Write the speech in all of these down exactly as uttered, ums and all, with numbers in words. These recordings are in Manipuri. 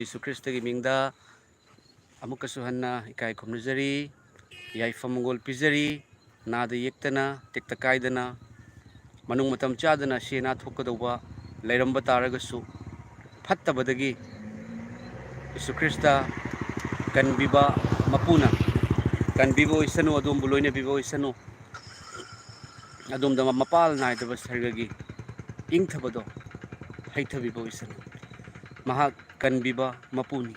ꯖꯤꯁꯨ ꯈ꯭ꯔꯤꯁꯇꯒꯤ ꯃꯤꯡꯗ ꯑꯃꯨꯛꯀꯁꯨ ꯍꯟꯅ ꯏꯀꯥꯏ ꯈꯨꯝꯅꯖꯔꯤ, ꯌꯥꯏꯐ ꯃꯪꯒꯣꯜ ꯄꯤꯖꯔꯤ꯫ ꯅꯥꯗ ꯌꯦꯛꯇꯅ, ꯇꯦꯛꯇ ꯀꯥꯏꯗꯅ, ꯃꯅꯨꯡ ꯃꯇꯝ ꯆꯥꯗꯅ ꯑꯁꯤ ꯑꯅꯥ ꯊꯣꯛꯀꯗꯧꯕ ꯂꯩꯔꯝꯕ ꯇꯥꯔꯒꯁꯨ, ꯐꯠꯇꯕꯗꯒꯤ ꯖꯤꯁꯨ ꯈ꯭ꯔꯤꯁꯇ ꯀꯟꯕꯤꯕ ꯃꯄꯨꯅ ꯀꯟꯕꯤꯕ ꯑꯣꯏꯁꯅꯨ, ꯑꯗꯣꯝꯕꯨ ꯂꯣꯏꯅꯕꯤꯕ ꯑꯣꯏꯁꯅꯨ꯫ ꯑꯗꯣꯝꯗ ꯃꯄꯥꯜ ꯅꯥꯏꯗꯕ ꯁꯔꯒꯒꯤ ꯏꯪꯊꯕꯗꯣ ꯍꯩꯊꯕꯤꯕ ꯑꯣꯏꯁꯅꯨ꯫ ꯃꯍꯥꯛ ꯀꯟꯕꯤꯕ ꯃꯄꯨꯅꯤ꯫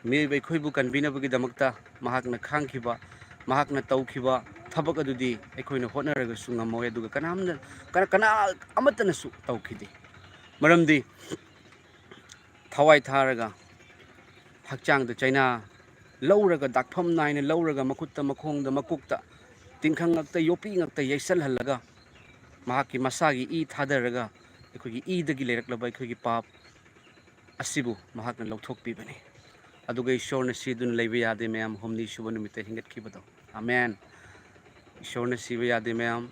ꯃꯤꯑꯣꯏꯕ ꯑꯩꯈꯣꯏꯕꯨ ꯀꯟꯕꯤꯅꯕꯒꯤꯗꯃꯛꯇ ꯃꯍꯥꯛꯅ ꯈꯥꯡꯈꯤꯕ, ꯃꯍꯥꯛꯅ ꯇꯧꯈꯤꯕ ꯊꯕꯛ ꯑꯗꯨꯗꯤ ꯑꯩꯈꯣꯏꯅ ꯍꯣꯠꯅꯔꯒꯁꯨ ꯉꯝꯃꯣꯏ, ꯑꯗꯨꯒ ꯀꯅꯥꯝꯅ, ꯀꯅꯥ, ꯀꯅꯥ ꯑꯃꯠꯇꯅꯁꯨ ꯇꯧꯈꯤꯗꯦ꯫ ꯃꯔꯝꯗꯤ ꯊꯋꯥꯏ ꯊꯥꯔꯒ, ꯍꯛꯆꯥꯡꯗ ꯆꯩꯅꯥ ꯂꯧꯔꯒ, ꯗꯥꯛꯐꯝ ꯅꯥꯏꯅ ꯂꯧꯔꯒ, ꯃꯈꯨꯠꯇ, ꯃꯈꯣꯡꯗ, ꯃꯀꯣꯛꯇ ꯇꯤꯡꯈꯪ ꯉꯛꯇ, ꯌꯣꯠꯄꯤ ꯉꯛꯇ ꯌꯩꯁꯜꯍꯜꯂꯒ, ꯃꯍꯥꯛꯀꯤ ꯃꯁꯥꯒꯤ ꯏ ꯊꯥꯗꯔꯒ, ꯑꯩꯈꯣꯏꯒꯤ ꯏꯗꯒꯤ ꯂꯩꯔꯛꯂꯕ ꯑꯩꯈꯣꯏꯒꯤ ꯄꯥꯞ ꯑꯁꯤꯕꯨ ꯃꯍꯥꯛꯅ ꯂꯧꯊꯣꯛꯄꯤꯕꯅꯤ꯫ ꯑꯗꯨꯒ ꯏꯁꯣꯔꯅ ꯁꯤꯗꯨꯅ ꯂꯩꯕ ꯌꯥꯗꯦ, ꯃꯌꯥꯝ, ꯍꯨꯝꯅꯤ ꯁꯨꯕ ꯅꯨꯃꯤꯠꯇ ꯍꯤꯡꯒꯠꯈꯤꯕꯗꯣ꯫ ꯑꯃꯦꯟ꯫ ꯏꯁꯣꯔꯅ ꯁꯤꯕ ꯌꯥꯗꯦ, ꯃꯌꯥꯝ꯫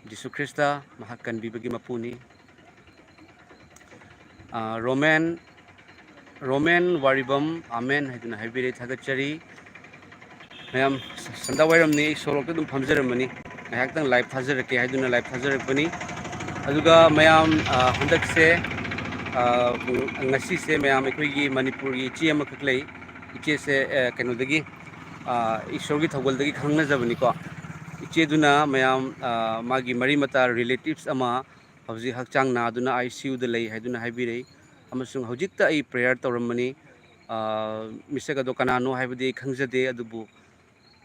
ꯖꯤꯁꯨ ꯈ꯭ꯔꯤꯁꯇ ꯃꯍꯥꯛ ꯀꯟꯕꯤꯕꯒꯤ ꯃꯄꯨꯅꯤ꯫ ꯑꯥ, ꯔꯣꯃꯦꯟ, ꯔꯣꯃꯦꯟ ꯋꯥꯔꯤꯕꯝ, ꯑꯃꯦꯟ ꯍꯥꯏꯗꯨꯅ ꯍꯥꯏꯕꯤꯔꯦ, ꯊꯥꯒꯠꯆꯔꯤ꯫ ꯃꯌꯥꯝ, ꯁꯟꯗꯥ ꯋꯥꯏꯔꯝꯅꯤ, ꯑꯩ ꯁꯣꯔꯣꯛꯇ ꯑꯗꯨꯝ ꯐꯝꯖꯔꯝꯕꯅꯤ, ꯉꯥꯏꯍꯥꯛꯇꯪ live ꯊꯥꯖꯔꯛꯀꯦ ꯍꯥꯏꯗꯨꯅ live ꯊꯥꯖꯔꯛꯄꯅꯤ꯫ ꯑꯗꯨꯒ ꯃꯌꯥꯝ, ꯑꯥ, ꯍꯟꯗꯛꯁꯦ, ꯑꯥ, ꯉꯁꯤꯁꯦ ꯃꯌꯥꯝ ꯑꯩꯈꯣꯏꯒꯤ ꯃꯅꯤꯄꯨꯔꯒꯤ ꯏꯆꯦ ꯑꯃꯈꯛ ꯂꯩ꯫ ꯏꯆꯦꯁꯦ, ꯑꯦ, ꯀꯩꯅꯣꯗꯒꯤ, ꯑꯥ, ꯏꯁꯣꯔꯒꯤ ꯊꯧꯒꯜꯗꯒꯤ ꯈꯪꯅꯖꯕꯅꯤꯀꯣ꯫ ꯏꯆꯦꯗꯨꯅ ꯃꯌꯥꯝ, ꯑꯥ, ꯃꯥꯒꯤ ꯃꯔꯤ ꯃꯇꯥ relatives ꯑꯃ ꯍꯧꯖꯤꯛ ꯍꯛꯆꯥꯡ ꯅꯥꯗꯨꯅ I C U ꯗ ꯂꯩ ꯍꯥꯏꯗꯨꯅ ꯍꯥꯏꯕꯤꯔꯛꯏ꯫ ꯑꯃꯁꯨꯡ ꯍꯧꯖꯤꯛꯇ ꯑꯩ prayer ꯇꯧꯔꯝꯕꯅꯤ꯫ ꯑꯥ, ꯃꯤꯁꯛ ꯑꯗꯣ ꯀꯅꯥꯅꯣ ꯍꯥꯏꯕꯗꯤ ꯑꯩ ꯈꯪꯖꯗꯦ, ꯑꯗꯨꯕꯨ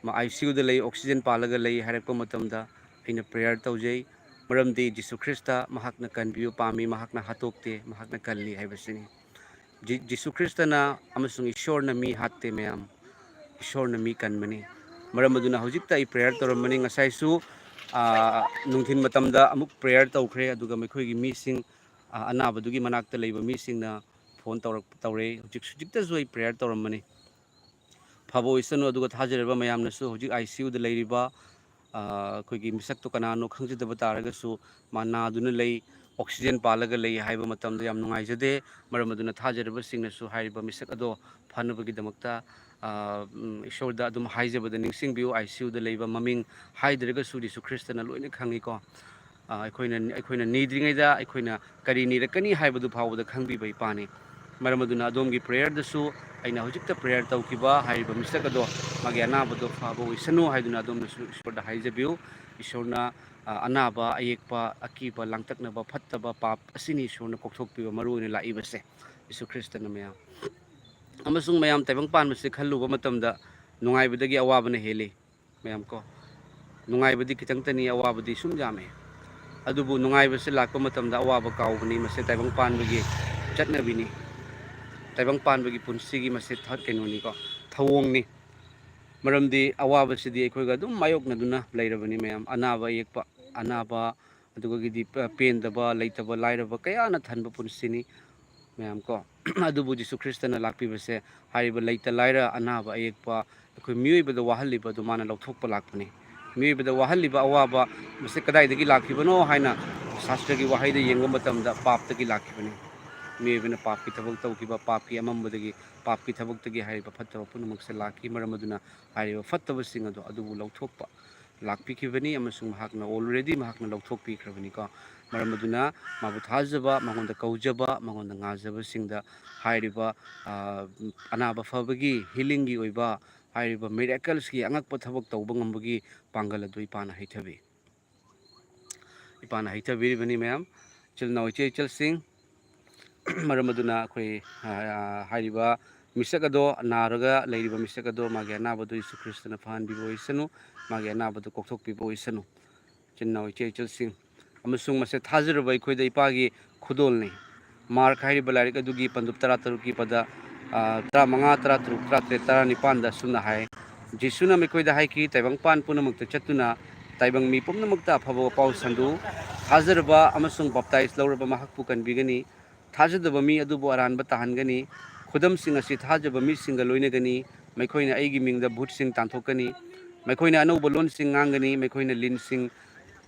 ꯃꯥ I C U ꯗ ꯂꯩ, oxygen ꯄꯥꯜꯂꯒ ꯂꯩ ꯍꯥꯏꯔꯛꯄ ꯃꯇꯝꯗ ꯑꯩꯅ prayer ꯇꯧꯖꯩ꯫ ꯃꯔꯝꯗꯤ ꯖꯤꯁꯨ ꯈ꯭ꯔꯤꯁꯇ ꯃꯍꯥꯛꯅ ꯀꯟꯕꯤꯕ ꯄꯥꯝꯃꯤ, ꯃꯍꯥꯛꯅ ꯍꯥꯠꯇꯣꯛꯇꯦ, ꯃꯍꯥꯛꯅ ꯀꯜꯂꯤ ꯍꯥꯏꯕꯁꯤꯅꯤ꯫ ꯖꯤ-, ꯖꯤꯁꯨ ꯈ꯭ꯔꯤꯁꯇꯅ ꯑꯃꯁꯨꯡ ꯏꯁꯣꯔꯅ ꯃꯤ ꯍꯥꯠꯇꯦ, ꯃꯌꯥꯝ꯫ ꯏꯁꯣꯔꯅ ꯃꯤ ꯀꯟꯕꯅꯤ꯫ ꯃꯔꯝ ꯑꯗꯨꯅ ꯍꯧꯖꯤꯛꯇ ꯑꯩ prayer ꯇꯧꯔꯝꯕꯅꯤ꯫ ꯉꯁꯥꯏꯁꯨ, ꯑꯥ, ꯅꯨꯡꯊꯤꯜ ꯃꯇꯝꯗ ꯑꯃꯨꯛ prayer ꯇꯧꯈ꯭ꯔꯦ, ꯑꯗꯨꯒ ꯃꯈꯣꯏꯒꯤ ꯃꯤꯁꯤꯡ, ꯑꯥ, ꯑꯅꯥꯕꯗꯨꯒꯤ ꯃꯅꯥꯛꯇ ꯂꯩꯕ ꯃꯤꯁꯤꯡꯅ phone ꯇꯧꯔꯛ-, ꯇꯧꯔꯛꯑꯦ꯫ ꯍꯧꯖꯤꯛ, ꯍꯧꯖꯤꯛꯇꯁꯨ ꯑꯩ prayer ꯇꯧꯔꯝꯕꯅꯤ꯫ ꯐꯕ ꯑꯣꯏꯁꯅꯨ, ꯑꯗꯨꯒ ꯊꯥꯖꯔꯤꯕ ꯃꯌꯥꯝꯅꯁꯨ ꯍꯧꯖꯤꯛ I C U ꯗ ꯂꯩꯔꯤꯕ, ꯑꯥ, ꯑꯩꯈꯣꯏꯒꯤ ꯃꯤꯁꯛꯇꯣ ꯀꯅꯥꯅꯣ ꯈꯪꯖꯗꯕ ꯇꯥꯔꯒꯁꯨ, ꯃꯥ ꯅꯥꯗꯨꯅ ꯂꯩ, ꯑꯣꯛꯁꯤꯖꯦꯟ ꯄꯥꯜꯂꯒ ꯂꯩ ꯍꯥꯏꯕ ꯃꯇꯝꯗ ꯌꯥꯝ ꯅꯨꯡꯉꯥꯏꯖꯗꯦ꯫ ꯃꯔꯝ ꯑꯗꯨꯅ ꯊꯥꯖꯔꯕꯁꯤꯡꯅꯁꯨ ꯍꯥꯏꯔꯤꯕ ꯃꯤꯁꯛ ꯑꯗꯣ ꯐꯅꯕꯒꯤꯗꯃꯛꯇ, ꯑ, ꯎꯝ, ꯏꯁꯣꯔꯗ ꯑꯗꯨꯝ ꯍꯥꯏꯖꯕꯗ ꯅꯤꯡꯁꯤꯡꯕꯤꯌꯨ꯫ ꯑꯥꯏ ꯁꯤ ꯌꯨꯗ ꯂꯩꯕ, ꯃꯃꯤꯡ ꯍꯥꯏꯗ꯭ꯔꯒꯁꯨ ꯖꯤꯁꯨ ꯈ꯭ꯔꯤꯁꯇꯅ ꯂꯣꯏꯅ ꯈꯪꯉꯤꯀꯣ꯫ ꯑ, ꯑꯩꯈꯣꯏꯅ, ꯑꯩꯈꯣꯏꯅ ꯅꯤꯗ꯭ꯔꯤꯉꯩꯗ ꯑꯩꯈꯣꯏꯅ ꯀꯔꯤ ꯅꯤꯔꯛꯀꯅꯤ ꯍꯥꯏꯕꯗꯨ ꯐꯥꯎꯕꯗ ꯈꯪꯕꯤꯕ ꯏꯄꯥꯅꯤ꯫ ꯃꯔꯝ ꯑꯗꯨꯅ ꯑꯗꯣꯝꯒꯤ ꯄ꯭ꯔꯦꯌꯔꯗꯁꯨ ꯑꯩꯅ ꯍꯧꯖꯤꯛꯇ ꯄ꯭ꯔꯦꯌꯔ ꯇꯧꯈꯤꯕ ꯍꯥꯏꯔꯤꯕ ꯃꯤꯁꯛ ꯑꯗꯣ ꯃꯥꯒꯤ ꯑꯅꯥꯕꯗꯣ ꯐꯕ ꯑꯣꯏꯁꯅꯨ ꯍꯥꯏꯗꯨꯅ ꯑꯗꯣꯝꯅꯁꯨ ꯏꯁꯣꯔꯗ ꯍꯥꯏꯖꯕꯤꯌꯨ꯫ ꯏꯁꯣꯔꯅ, ꯑ, ꯑꯅꯥꯕ, ꯑꯌꯦꯛꯄ, ꯑꯀꯤꯕ, ꯂꯥꯡꯇꯛꯅꯕ, ꯐꯠꯇꯕ, ꯄꯥꯞ ꯑꯁꯤꯅꯤ ꯏꯁꯣꯔꯅ ꯀꯣꯛꯊꯣꯛꯄꯤꯕ ꯃꯔꯨ ꯑꯣꯏꯅ ꯂꯥꯛꯏꯕꯁꯦ꯫ ꯖꯤꯁꯨ ꯈ꯭ꯔꯤꯁꯇꯅ ꯃꯌꯥꯝ꯫ ꯑꯃꯁꯨꯡ ꯃꯌꯥꯝ ꯇꯥꯏꯕꯪ ꯄꯥꯟꯕꯁꯦ ꯈꯜꯂꯨꯕ ꯃꯇꯝꯗ ꯅꯨꯡꯉꯥꯏꯕꯗꯒꯤ ꯑꯋꯥꯕꯅ ꯍꯦꯜꯂꯤ꯫ ꯃꯌꯥꯝ ꯀꯣ, ꯅꯨꯡꯉꯥꯏꯕꯗꯤ ꯈꯤꯇꯪꯇꯅꯤ, ꯑꯋꯥꯕꯗꯤ ꯁꯨꯝ ꯌꯥꯝꯃꯦ꯫ ꯑꯗꯨꯕꯨ ꯅꯨꯡꯉꯥꯏꯕꯁꯤ ꯂꯥꯛꯄ ꯃꯇꯝꯗ ꯑꯋꯥꯕ ꯀꯥꯎꯕꯅꯤ꯫ ꯃꯁꯤ ꯇꯥꯏꯕꯪ ꯄꯥꯟꯕꯒꯤ ꯆꯠꯅꯕꯤꯅꯤ꯫ ꯇꯥꯏꯕꯪ ꯄꯥꯟꯕꯒꯤ ꯄꯨꯟꯁꯤꯒꯤ ꯃꯁꯤ ꯊ-, ꯀꯩꯅꯣꯅꯤꯀꯣ, ꯊꯧꯑꯣꯡꯅꯤ꯫ ꯃꯔꯝꯗꯤ ꯑꯋꯥꯕꯁꯤꯗꯤ ꯑꯩꯈꯣꯏꯒ ꯑꯗꯨꯝ ꯃꯥꯌꯣꯛꯅꯗꯨꯅ ꯂꯩꯔꯕꯅꯤ ꯃꯌꯥꯝ꯫ ꯑꯅꯥꯕ ꯑꯌꯦꯛꯄ, ꯑꯅꯥꯕ, ꯑꯗꯨꯒꯗꯤ ꯄ-, ꯄꯦꯟꯗꯕ, ꯂꯩꯇꯕ, ꯂꯥꯏꯔꯕ ꯀꯌꯥꯅ ꯊꯟꯕ ꯄꯨꯟꯁꯤꯅꯤ ꯃꯌꯥꯝ ꯀꯣ꯫ ꯑꯗꯨꯕꯨ ꯖꯤꯁꯨ ꯈ꯭ꯔꯤꯁꯇꯅ ꯂꯥꯛꯄꯤꯕꯁꯦ ꯍꯥꯏꯔꯤꯕ ꯂꯩꯇ ꯂꯥꯏꯔ, ꯑꯅꯥꯕ ꯑꯌꯦꯛꯄ, ꯑꯩꯈꯣꯏ ꯃꯤꯑꯣꯏꯕꯗ ꯋꯥꯍꯜꯂꯤꯕ ꯑꯗꯨ ꯃꯥꯅ ꯂꯧꯊꯣꯛꯄ ꯂꯥꯛꯄꯅꯤ꯫ ꯃꯤꯑꯣꯏꯕꯗ ꯋꯥꯍꯜꯂꯤꯕ ꯑꯋꯥꯕ ꯃꯁꯤ ꯀꯗꯥꯏꯗꯒꯤ ꯂꯥꯛꯈꯤꯕꯅꯣ ꯍꯥꯏꯅ ꯁꯥꯁꯇ꯭ꯔꯒꯤ ꯋꯥꯍꯩꯗ ꯌꯦꯡꯕ ꯃꯇꯝꯗ ꯄꯥꯞꯇꯒꯤ ꯂꯥꯛꯈꯤꯕꯅꯤ꯫ ꯃꯤꯑꯣꯏꯕꯅ ꯄꯥꯞꯀꯤ ꯊꯕꯛ ꯇꯧꯈꯤꯕ, ꯄꯥꯞꯀꯤ ꯑꯃꯝꯕꯗꯒꯤ, ꯄꯥꯞꯀꯤ ꯊꯕꯛꯇꯒꯤ ꯍꯥꯏꯔꯤꯕ ꯐꯠꯇꯕ ꯄꯨꯝꯅꯃꯛꯁꯦ ꯂꯥꯛꯈꯤ꯫ ꯃꯔꯝ ꯑꯗꯨꯅ ꯍꯥꯏꯔꯤꯕ ꯐꯠꯇꯕꯁꯤꯡ ꯑꯗꯣ ꯑꯗꯨꯕꯨ ꯂꯧꯊꯣꯛꯄ ꯂꯥꯛꯄꯤꯈꯤꯕꯅꯤ, ꯑꯃꯁꯨꯡ ꯃꯍꯥꯛꯅ already ꯃꯍꯥꯛꯅ ꯂꯧꯊꯣꯛꯄꯤꯈ꯭ꯔꯕꯅꯤꯀꯣ꯫ ꯃꯔꯝ ꯑꯗꯨꯅ ꯃꯥꯕꯨ ꯊꯥꯖꯕ, ꯃꯉꯣꯟꯗ ꯀꯧꯖꯕ, ꯃꯉꯣꯟꯗ ꯉꯥꯖꯕꯁꯤꯡꯗ ꯍꯥꯏꯔꯤꯕ, ꯑ, ꯑꯅꯥꯕ ꯐꯕꯒꯤ, ꯍꯤꯂꯤꯡꯒꯤ ꯑꯣꯏꯕ ꯍꯥꯏꯔꯤꯕ ꯃꯤꯔꯦꯀꯜꯁꯀꯤ ꯑꯉꯛꯄ ꯊꯕꯛ ꯇꯧꯕ ꯉꯝꯕꯒꯤ ꯄꯥꯡꯒꯜ ꯑꯗꯨ ꯏꯄꯥꯅ ꯍꯩꯊꯕꯤ꯫ ꯏꯄꯥꯅ ꯍꯩꯊꯕꯤꯔꯤꯕꯅꯤ ꯃꯌꯥꯝ, ꯏꯆꯤꯜ ꯏꯅꯥꯎ, ꯏꯆꯦ ꯏꯆꯜꯁꯤꯡ꯫ ꯃꯔꯝ ꯑꯗꯨꯅ ꯑꯩꯈꯣꯏ, ꯑ, ꯑ, ꯍꯥꯏꯔꯤꯕ ꯃꯤꯁꯛ ꯑꯗꯣ, ꯅꯥꯔꯒ ꯂꯩꯔꯤꯕ ꯃꯤꯁꯛ ꯑꯗꯣ, ꯃꯥꯒꯤ ꯑꯅꯥꯕꯗꯨ ꯌꯤꯁꯨ ꯈ꯭ꯔꯤꯁꯇꯅ ꯐꯍꯟꯕꯤꯕ ꯑꯣꯏꯁꯅꯨ, ꯃꯥꯒꯤ ꯑꯅꯥꯕꯗꯨ ꯀꯣꯛꯊꯣꯛꯄꯤꯕ ꯑꯣꯏꯁꯅꯨ꯫ ꯏꯆꯤꯟ ꯏꯅꯥꯎ, ꯏꯆꯦ ꯏꯆꯜꯁꯤꯡ, ꯑꯃꯁꯨꯡ ꯃꯁꯦ ꯊꯥꯖꯔꯨꯕ ꯑꯩꯈꯣꯏꯗ ꯏꯄꯥꯒꯤ ꯈꯨꯗꯣꯜꯅꯤ꯫ ꯃꯥꯔꯛ ꯍꯥꯏꯔꯤꯕ ꯂꯥꯏꯔꯤꯛ ꯑꯗꯨꯒꯤ ꯄꯟꯗꯨꯞ ꯇꯔꯥꯇꯔꯨꯛꯀꯤ ꯄꯗ, ꯑ, ꯇꯔꯥꯃꯉꯥ, ꯇꯔꯥꯇꯔꯨꯛ, ꯇꯔꯥꯇꯔꯦꯠ, ꯇꯔꯥꯅꯤꯄꯥꯟꯗ ꯑꯁꯨꯝꯅ ꯍꯥꯏ, ꯖꯤꯁꯨꯅ ꯃꯈꯣꯏꯗ ꯍꯥꯏꯈꯤ, "ꯇꯥꯏꯕꯪꯄꯥꯟ ꯄꯨꯝꯅꯃꯛꯇ ꯆꯠꯇꯨꯅ ꯇꯥꯏꯕꯪ ꯃꯤ ꯄꯨꯝꯅꯃꯛꯇ ꯑꯐꯕ ꯄꯥꯎ ꯁꯟꯗꯣꯛꯎ꯫ ꯊꯥꯖꯔꯕ ꯑꯃꯁꯨꯡ ꯕꯥꯞꯇꯥꯏꯖ ꯂꯧꯔꯕ ꯃꯍꯥꯛꯄꯨ ꯀꯟꯕꯤꯒꯅꯤ꯫ ꯊꯥꯖꯗꯕ ꯃꯤ ꯑꯗꯨꯕꯨ ꯑꯔꯥꯟꯕ ꯇꯥꯍꯟꯒꯅꯤ꯫ ꯈꯨꯗꯝꯁꯤꯡ ꯑꯁꯤ ꯊꯥꯖꯕ ꯃꯤꯁꯤꯡꯒ ꯂꯣꯏꯅꯒꯅꯤ꯫ ꯃꯈꯣꯏꯅ ꯑꯩꯒꯤ ꯃꯤꯡꯗ ꯚꯨꯠꯁꯤꯡ ꯇꯥꯟꯊꯣꯛꯀꯅꯤ꯫ ꯃꯈꯣꯏꯅ ꯑꯅꯧꯕ ꯂꯣꯟꯁꯤꯡ ꯉꯥꯡꯒꯅꯤ꯫ ꯃꯈꯣꯏꯅ ꯂꯤꯟꯁꯤꯡ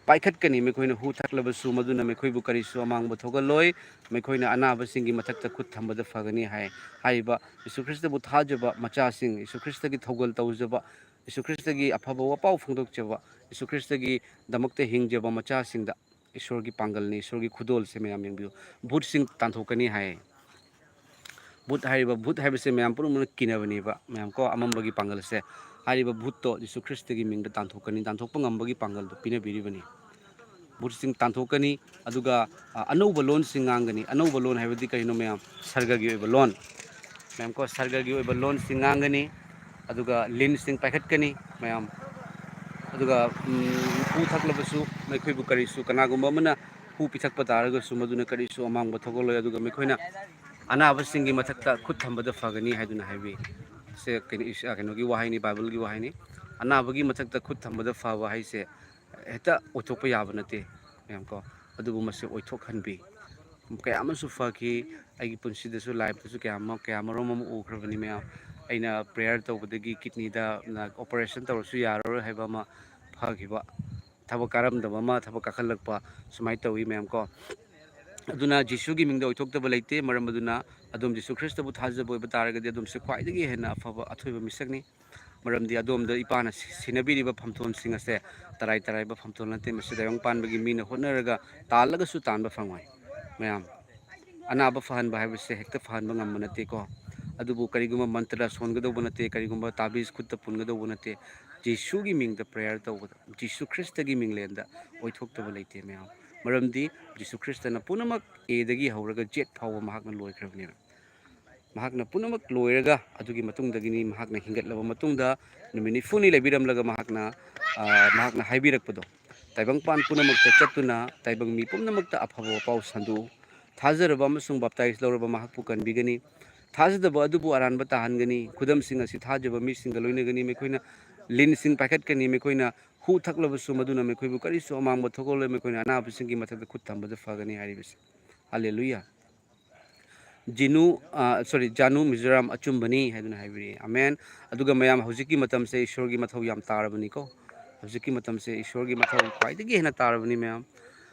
ꯄꯥꯏꯈꯠꯀꯅꯤ꯫ ꯃꯈꯣꯏꯅ ꯍꯨ ꯊꯛꯂꯕꯁꯨ ꯃꯗꯨꯅ ꯃꯈꯣꯏꯕꯨ ꯀꯔꯤꯁꯨ ꯑꯃꯥꯡꯕ ꯊꯣꯛꯍꯜꯂꯣꯏ꯫ ꯃꯈꯣꯏꯅ ꯑꯅꯥꯕꯁꯤꯡꯒꯤ ꯃꯊꯛꯇ ꯈꯨꯠ ꯊꯝꯕꯗ ꯐꯒꯅꯤ ꯍꯥꯏ꯫ ꯍꯥꯏꯔꯤꯕ ꯌꯤꯁꯨ ꯈ꯭ꯔꯤꯁꯇꯕꯨ ꯊꯥꯖꯕ ꯃꯆꯥꯁꯤꯡ, ꯌꯤꯁꯨ ꯈ꯭ꯔꯤꯁꯇꯒꯤ ꯊꯧꯒꯜ ꯇꯧꯖꯕ, ꯌꯤꯁꯨ ꯈ꯭ꯔꯤꯁꯇꯒꯤ ꯑꯐꯕ ꯋꯥꯄꯥꯎ ꯐꯣꯡꯗꯣꯛꯆꯕ, ꯌꯤꯁꯨ ꯈ꯭ꯔꯤꯁꯇꯒꯤꯗꯃꯛꯇ ꯍꯤꯡꯖꯕ ꯃꯆꯥꯁꯤꯡꯗ ꯏꯁꯣꯔꯒꯤ ꯄꯥꯡꯒꯜꯅꯤ, ꯏꯁꯣꯔꯒꯤ ꯈꯨꯗꯣꯜꯁꯦ꯫ ꯃꯌꯥꯝ ꯌꯦꯡꯕꯤꯌꯨ, ꯚꯨꯠꯁꯤꯡ ꯇꯥꯟꯊꯣꯛꯀꯅꯤ ꯍꯥꯏ꯫ ꯚꯨꯠ ꯍꯥꯏꯔꯤꯕ, ꯚꯨꯠ ꯍꯥꯏꯕꯁꯦ ꯃꯌꯥꯝ ꯄꯨꯝꯅꯃꯛꯅ ꯀꯤꯅꯕꯅꯦꯕ, ꯃꯌꯥꯝ ꯀꯣ, ꯑꯃꯝꯕꯒꯤ ꯄꯥꯡꯒꯜꯁꯦ꯫ ꯍꯥꯏꯔꯤꯕ ꯚꯨꯠꯇꯣ ꯖꯤꯁꯨ ꯈ꯭ꯔꯤꯁꯇꯒꯤ ꯃꯤꯡꯗ ꯇꯥꯟꯊꯣꯛꯀꯅꯤ, ꯇꯥꯟꯊꯣꯛꯄ ꯉꯝꯕꯒꯤ ꯄꯥꯡꯒꯜꯗꯣ ꯄꯤꯅꯕꯤꯔꯤꯕꯅꯤ꯫ ꯚꯨꯠꯁꯤꯡ ꯇꯥꯟꯊꯣꯛꯀꯅꯤ, ꯑꯗꯨꯒ ꯑ, ꯑꯅꯧꯕ ꯂꯣꯟꯁꯤꯡ ꯉꯥꯡꯒꯅꯤ꯫ ꯑꯅꯧꯕ ꯂꯣꯟ ꯍꯥꯏꯕꯗꯤ ꯀꯔꯤꯅꯣ ꯃꯌꯥꯝ? ꯁꯔꯒꯒꯤ ꯑꯣꯏꯕ ꯂꯣꯟ, ꯃꯌꯥꯝ ꯀꯣ, ꯁꯔꯒꯒꯤ ꯑꯣꯏꯕ ꯂꯣꯟꯁꯤꯡ ꯉꯥꯡꯒꯅꯤ꯫ ꯑꯗꯨꯒ ꯂꯤꯟꯁꯤꯡ ꯄꯥꯏꯈꯠꯀꯅꯤ ꯃꯌꯥꯝ꯫ ꯑꯗꯨꯒ ꯎꯝ, ꯍꯨ ꯊꯛꯂꯕꯁꯨ ꯃꯈꯣꯏꯕꯨ ꯀꯔꯤꯁꯨ, ꯀꯅꯥꯒꯨꯝꯕ ꯑꯃꯅ ꯍꯨ ꯄꯤꯊꯛꯄ ꯇꯥꯔꯒꯁꯨ ꯃꯗꯨꯅ ꯀꯔꯤꯁꯨ ꯑꯃꯥꯡꯕ ꯊꯣꯛꯍꯜꯂꯣꯏ꯫ ꯑꯗꯨꯒ ꯃꯈꯣꯏꯅ ꯑꯅꯥꯕꯁꯤꯡꯒꯤ ꯃꯊꯛꯇ ꯈꯨꯠ ꯊꯝꯕꯗ ꯐꯒꯅꯤ ꯍꯥꯏꯗꯨꯅ ꯍꯥꯏꯕꯤ꯫ ꯁꯦ ꯀꯩꯅꯣ, ꯏꯁ-, ꯑ, ꯀꯩꯅꯣꯒꯤ ꯋꯥꯍꯩꯅꯤ, ꯕꯥꯏꯕꯜꯒꯤ ꯋꯥꯍꯩꯅꯤ꯫ ꯑꯅꯥꯕꯒꯤ ꯃꯊꯛꯇ ꯈꯨꯠ ꯊꯝꯕꯗ ꯐꯕ ꯍꯥꯏꯁꯦ ꯍꯦꯛꯇ ꯑꯣꯏꯊꯣꯛꯄ ꯌꯥꯕ ꯅꯠꯇꯦ ꯃꯌꯥꯝ ꯀꯣ꯫ ꯑꯗꯨꯕꯨ ꯃꯁꯤ ꯑꯣꯏꯊꯣꯛꯍꯟꯕꯤ꯫ ꯀꯌꯥ ꯑꯃꯁꯨ ꯐꯈꯤ꯫ ꯑꯩꯒꯤ ꯄꯨꯟꯁꯤꯗꯁꯨ, ꯂꯥꯏꯐꯇꯁꯨ ꯀꯌꯥ ꯑꯃ, ꯀꯌꯥ ꯃꯔꯨꯝ ꯑꯃ ꯎꯈ꯭ꯔꯕꯅꯤ ꯃꯌꯥꯝ꯫ ꯑꯩꯅ ꯄ꯭ꯔꯦꯌꯔ ꯇꯧꯕꯗꯒꯤ ꯀꯤꯠꯅꯤꯗ ꯑꯣꯄꯔꯦꯁꯟ ꯇꯧꯔꯁꯨ ꯌꯥꯔꯔꯣꯏ ꯍꯥꯏꯕ ꯑꯃ ꯐꯈꯤꯕ, ꯊꯕꯛ ꯀꯥꯔꯝꯗꯕ ꯑꯃ ꯊꯕꯛ ꯀꯥꯈꯠꯂꯛꯄ, ꯁꯨꯃꯥꯏꯅ ꯇꯧꯋꯤ ꯃꯌꯥꯝ ꯀꯣ꯫ ꯑꯗꯨꯅ ꯖꯤꯁꯨꯒꯤ ꯃꯤꯡꯗ ꯑꯣꯏꯊꯣꯛꯇꯕ ꯂꯩꯇꯦ꯫ ꯃꯔꯝ ꯑꯗꯨꯅ ꯑꯗꯣꯝ ꯖꯤꯁꯨ ꯈ꯭ꯔꯤꯁꯇꯕꯨ ꯊꯥꯖꯕ ꯑꯣꯏꯕ ꯇꯥꯔꯒꯗꯤ ꯑꯗꯣꯝꯁꯦ ꯈ꯭ꯋꯥꯏꯗꯒꯤ ꯍꯦꯟꯅ ꯑꯐꯕ ꯑꯊꯣꯏꯕ ꯃꯤꯁꯛꯅꯤ꯫ ꯃꯔꯝꯗꯤ ꯑꯗꯣꯝꯗ ꯏꯄꯥꯅ ꯁꯤ-, ꯁꯤꯟꯅꯕꯤꯔꯤꯕ ꯐꯝꯊꯣꯟꯁꯤꯡ ꯑꯁꯦ ꯇꯔꯥꯏ ꯇꯔꯥꯏꯕ ꯐꯝꯊꯣꯟ ꯅꯠꯇꯦ꯫ ꯃꯁꯤ ꯇꯥꯏꯕꯪ ꯄꯥꯟꯕꯒꯤ ꯃꯤꯅ ꯍꯣꯠꯅꯔꯒ ꯇꯥꯜꯂꯒꯁꯨ ꯇꯥꯟꯕ ꯐꯪꯉꯣꯏ꯫ ꯃꯌꯥꯝ, ꯑꯅꯥꯕ ꯐꯍꯟꯕ ꯍꯥꯏꯕꯁꯦ ꯍꯦꯛꯇ ꯐꯍꯟꯕ ꯉꯝꯕ ꯅꯠꯇꯦꯀꯣ꯫ ꯑꯗꯨꯕꯨ ꯀꯔꯤꯒꯨꯝꯕ ꯃꯟꯇ꯭ꯔ ꯁꯣꯟꯒꯗꯧꯕ ꯅꯠꯇꯦ, ꯀꯔꯤꯒꯨꯝꯕ ꯇꯥꯕꯤꯁ ꯈꯨꯠꯇ ꯄꯨꯟꯒꯗꯧꯕ ꯅꯠꯇꯦ꯫ ꯖꯤꯁꯨꯒꯤ ꯃꯤꯡꯗ ꯄ꯭ꯔꯦꯌꯔ ꯇꯧꯕꯗ, ꯖꯤꯁꯨ ꯈ꯭ꯔꯤꯁꯇꯒꯤ ꯃꯤꯡꯂꯦꯟꯗ ꯑꯣꯏꯊꯣꯛꯇꯕ ꯂꯩꯇꯦ ꯃꯌꯥꯝ꯫ ꯃꯔꯝꯗꯤ ꯖꯤꯁꯨ ꯈ꯭ꯔꯤꯁꯇꯅ ꯄꯨꯝꯅꯃꯛ ꯑꯦꯗꯒꯤ ꯍꯧꯔꯒ ꯖꯦꯠ ꯐꯥꯎꯕ ꯃꯍꯥꯛꯅ ꯂꯣꯏꯈ꯭ꯔꯕꯅꯦꯕ꯫ ꯃꯍꯥꯛꯅ ꯄꯨꯝꯅꯃꯛ ꯂꯣꯏꯔꯒ, ꯑꯗꯨꯒꯤ ꯃꯇꯨꯡꯗꯒꯤꯅꯤ ꯃꯍꯥꯛꯅ ꯍꯤꯡꯒꯠꯂꯕ ꯃꯇꯨꯡꯗ, ꯅꯨꯃꯤꯠ ꯅꯤꯐꯨꯅꯤ ꯂꯩꯕꯤꯔꯝꯂꯒ ꯃꯍꯥꯛꯅ, ꯑ, ꯃꯍꯥꯛꯅ ꯍꯥꯏꯕꯤꯔꯛꯄꯗꯣ, "ꯇꯥꯏꯕꯪꯄꯥꯟ ꯄꯨꯝꯅꯃꯛꯇ ꯆꯠꯇꯨꯅ ꯇꯥꯏꯕꯪ ꯃꯤ ꯄꯨꯝꯅꯃꯛꯇ ꯑꯐꯕ ꯄꯥꯎ ꯁꯟꯗꯣꯛꯎ꯫ ꯊꯥꯖꯔꯕ ꯑꯃꯁꯨꯡ ꯕꯥꯞꯇꯥꯏꯖ ꯂꯧꯔꯕ ꯃꯍꯥꯛꯄꯨ ꯀꯟꯕꯤꯒꯅꯤ꯫ ꯊꯥꯖꯗꯕ ꯑꯗꯨꯕꯨ ꯑꯔꯥꯟꯕ ꯇꯥꯍꯟꯒꯅꯤ꯫ ꯈꯨꯗꯝꯁꯤꯡ ꯑꯁꯤ ꯊꯥꯖꯕ ꯃꯤꯁꯤꯡꯒ ꯂꯣꯏꯅꯒꯅꯤ꯫ ꯃꯈꯣꯏꯅ ꯂꯤꯟꯁꯤꯡ ꯄꯥꯏꯈꯠꯀꯅꯤ꯫ ꯃꯈꯣꯏꯅ ꯍꯨ ꯊꯛꯂꯕꯁꯨ ꯃꯗꯨꯅ ꯃꯈꯣꯏꯕꯨ ꯀꯔꯤꯁꯨ ꯑꯃꯥꯡꯕ ꯊꯣꯛꯍꯜꯂꯣꯏ꯫ ꯃꯈꯣꯏꯅ ꯑꯅꯥꯕꯁꯤꯡꯒꯤ ꯃꯊꯛꯇ ꯈꯨꯠ ꯊꯝꯕꯗ ꯐꯒꯅꯤ" ꯍꯥꯏꯔꯤꯕꯁꯦ꯫ ꯍꯜꯂꯦꯂꯨꯌꯥ꯫ ꯖꯤꯅꯨ, ꯑ, ꯁꯣꯔꯤ, ꯖꯥꯅꯨ ꯃꯤꯖꯣꯔꯥꯝ ꯑꯆꯨꯝꯕꯅꯤ ꯍꯥꯏꯗꯨꯅ ꯍꯥꯏꯕꯤꯔꯛꯑꯦ꯫ ꯑꯃꯦꯟ꯫ ꯑꯗꯨꯒ ꯃꯌꯥꯝ, ꯍꯧꯖꯤꯛꯀꯤ ꯃꯇꯝꯁꯦ ꯏꯁꯣꯔꯒꯤ ꯃꯊꯧ ꯌꯥꯝ ꯇꯥꯔꯕꯅꯤꯀꯣ꯫ ꯍꯧꯖꯤꯛꯀꯤ ꯃꯇꯝꯁꯦ ꯏꯁꯣꯔꯒꯤ ꯃꯊꯧ ꯈ꯭ꯋꯥꯏꯗꯒꯤ ꯍꯦꯟꯅ ꯇꯥꯔꯕꯅꯤ ꯃꯌꯥꯝ꯫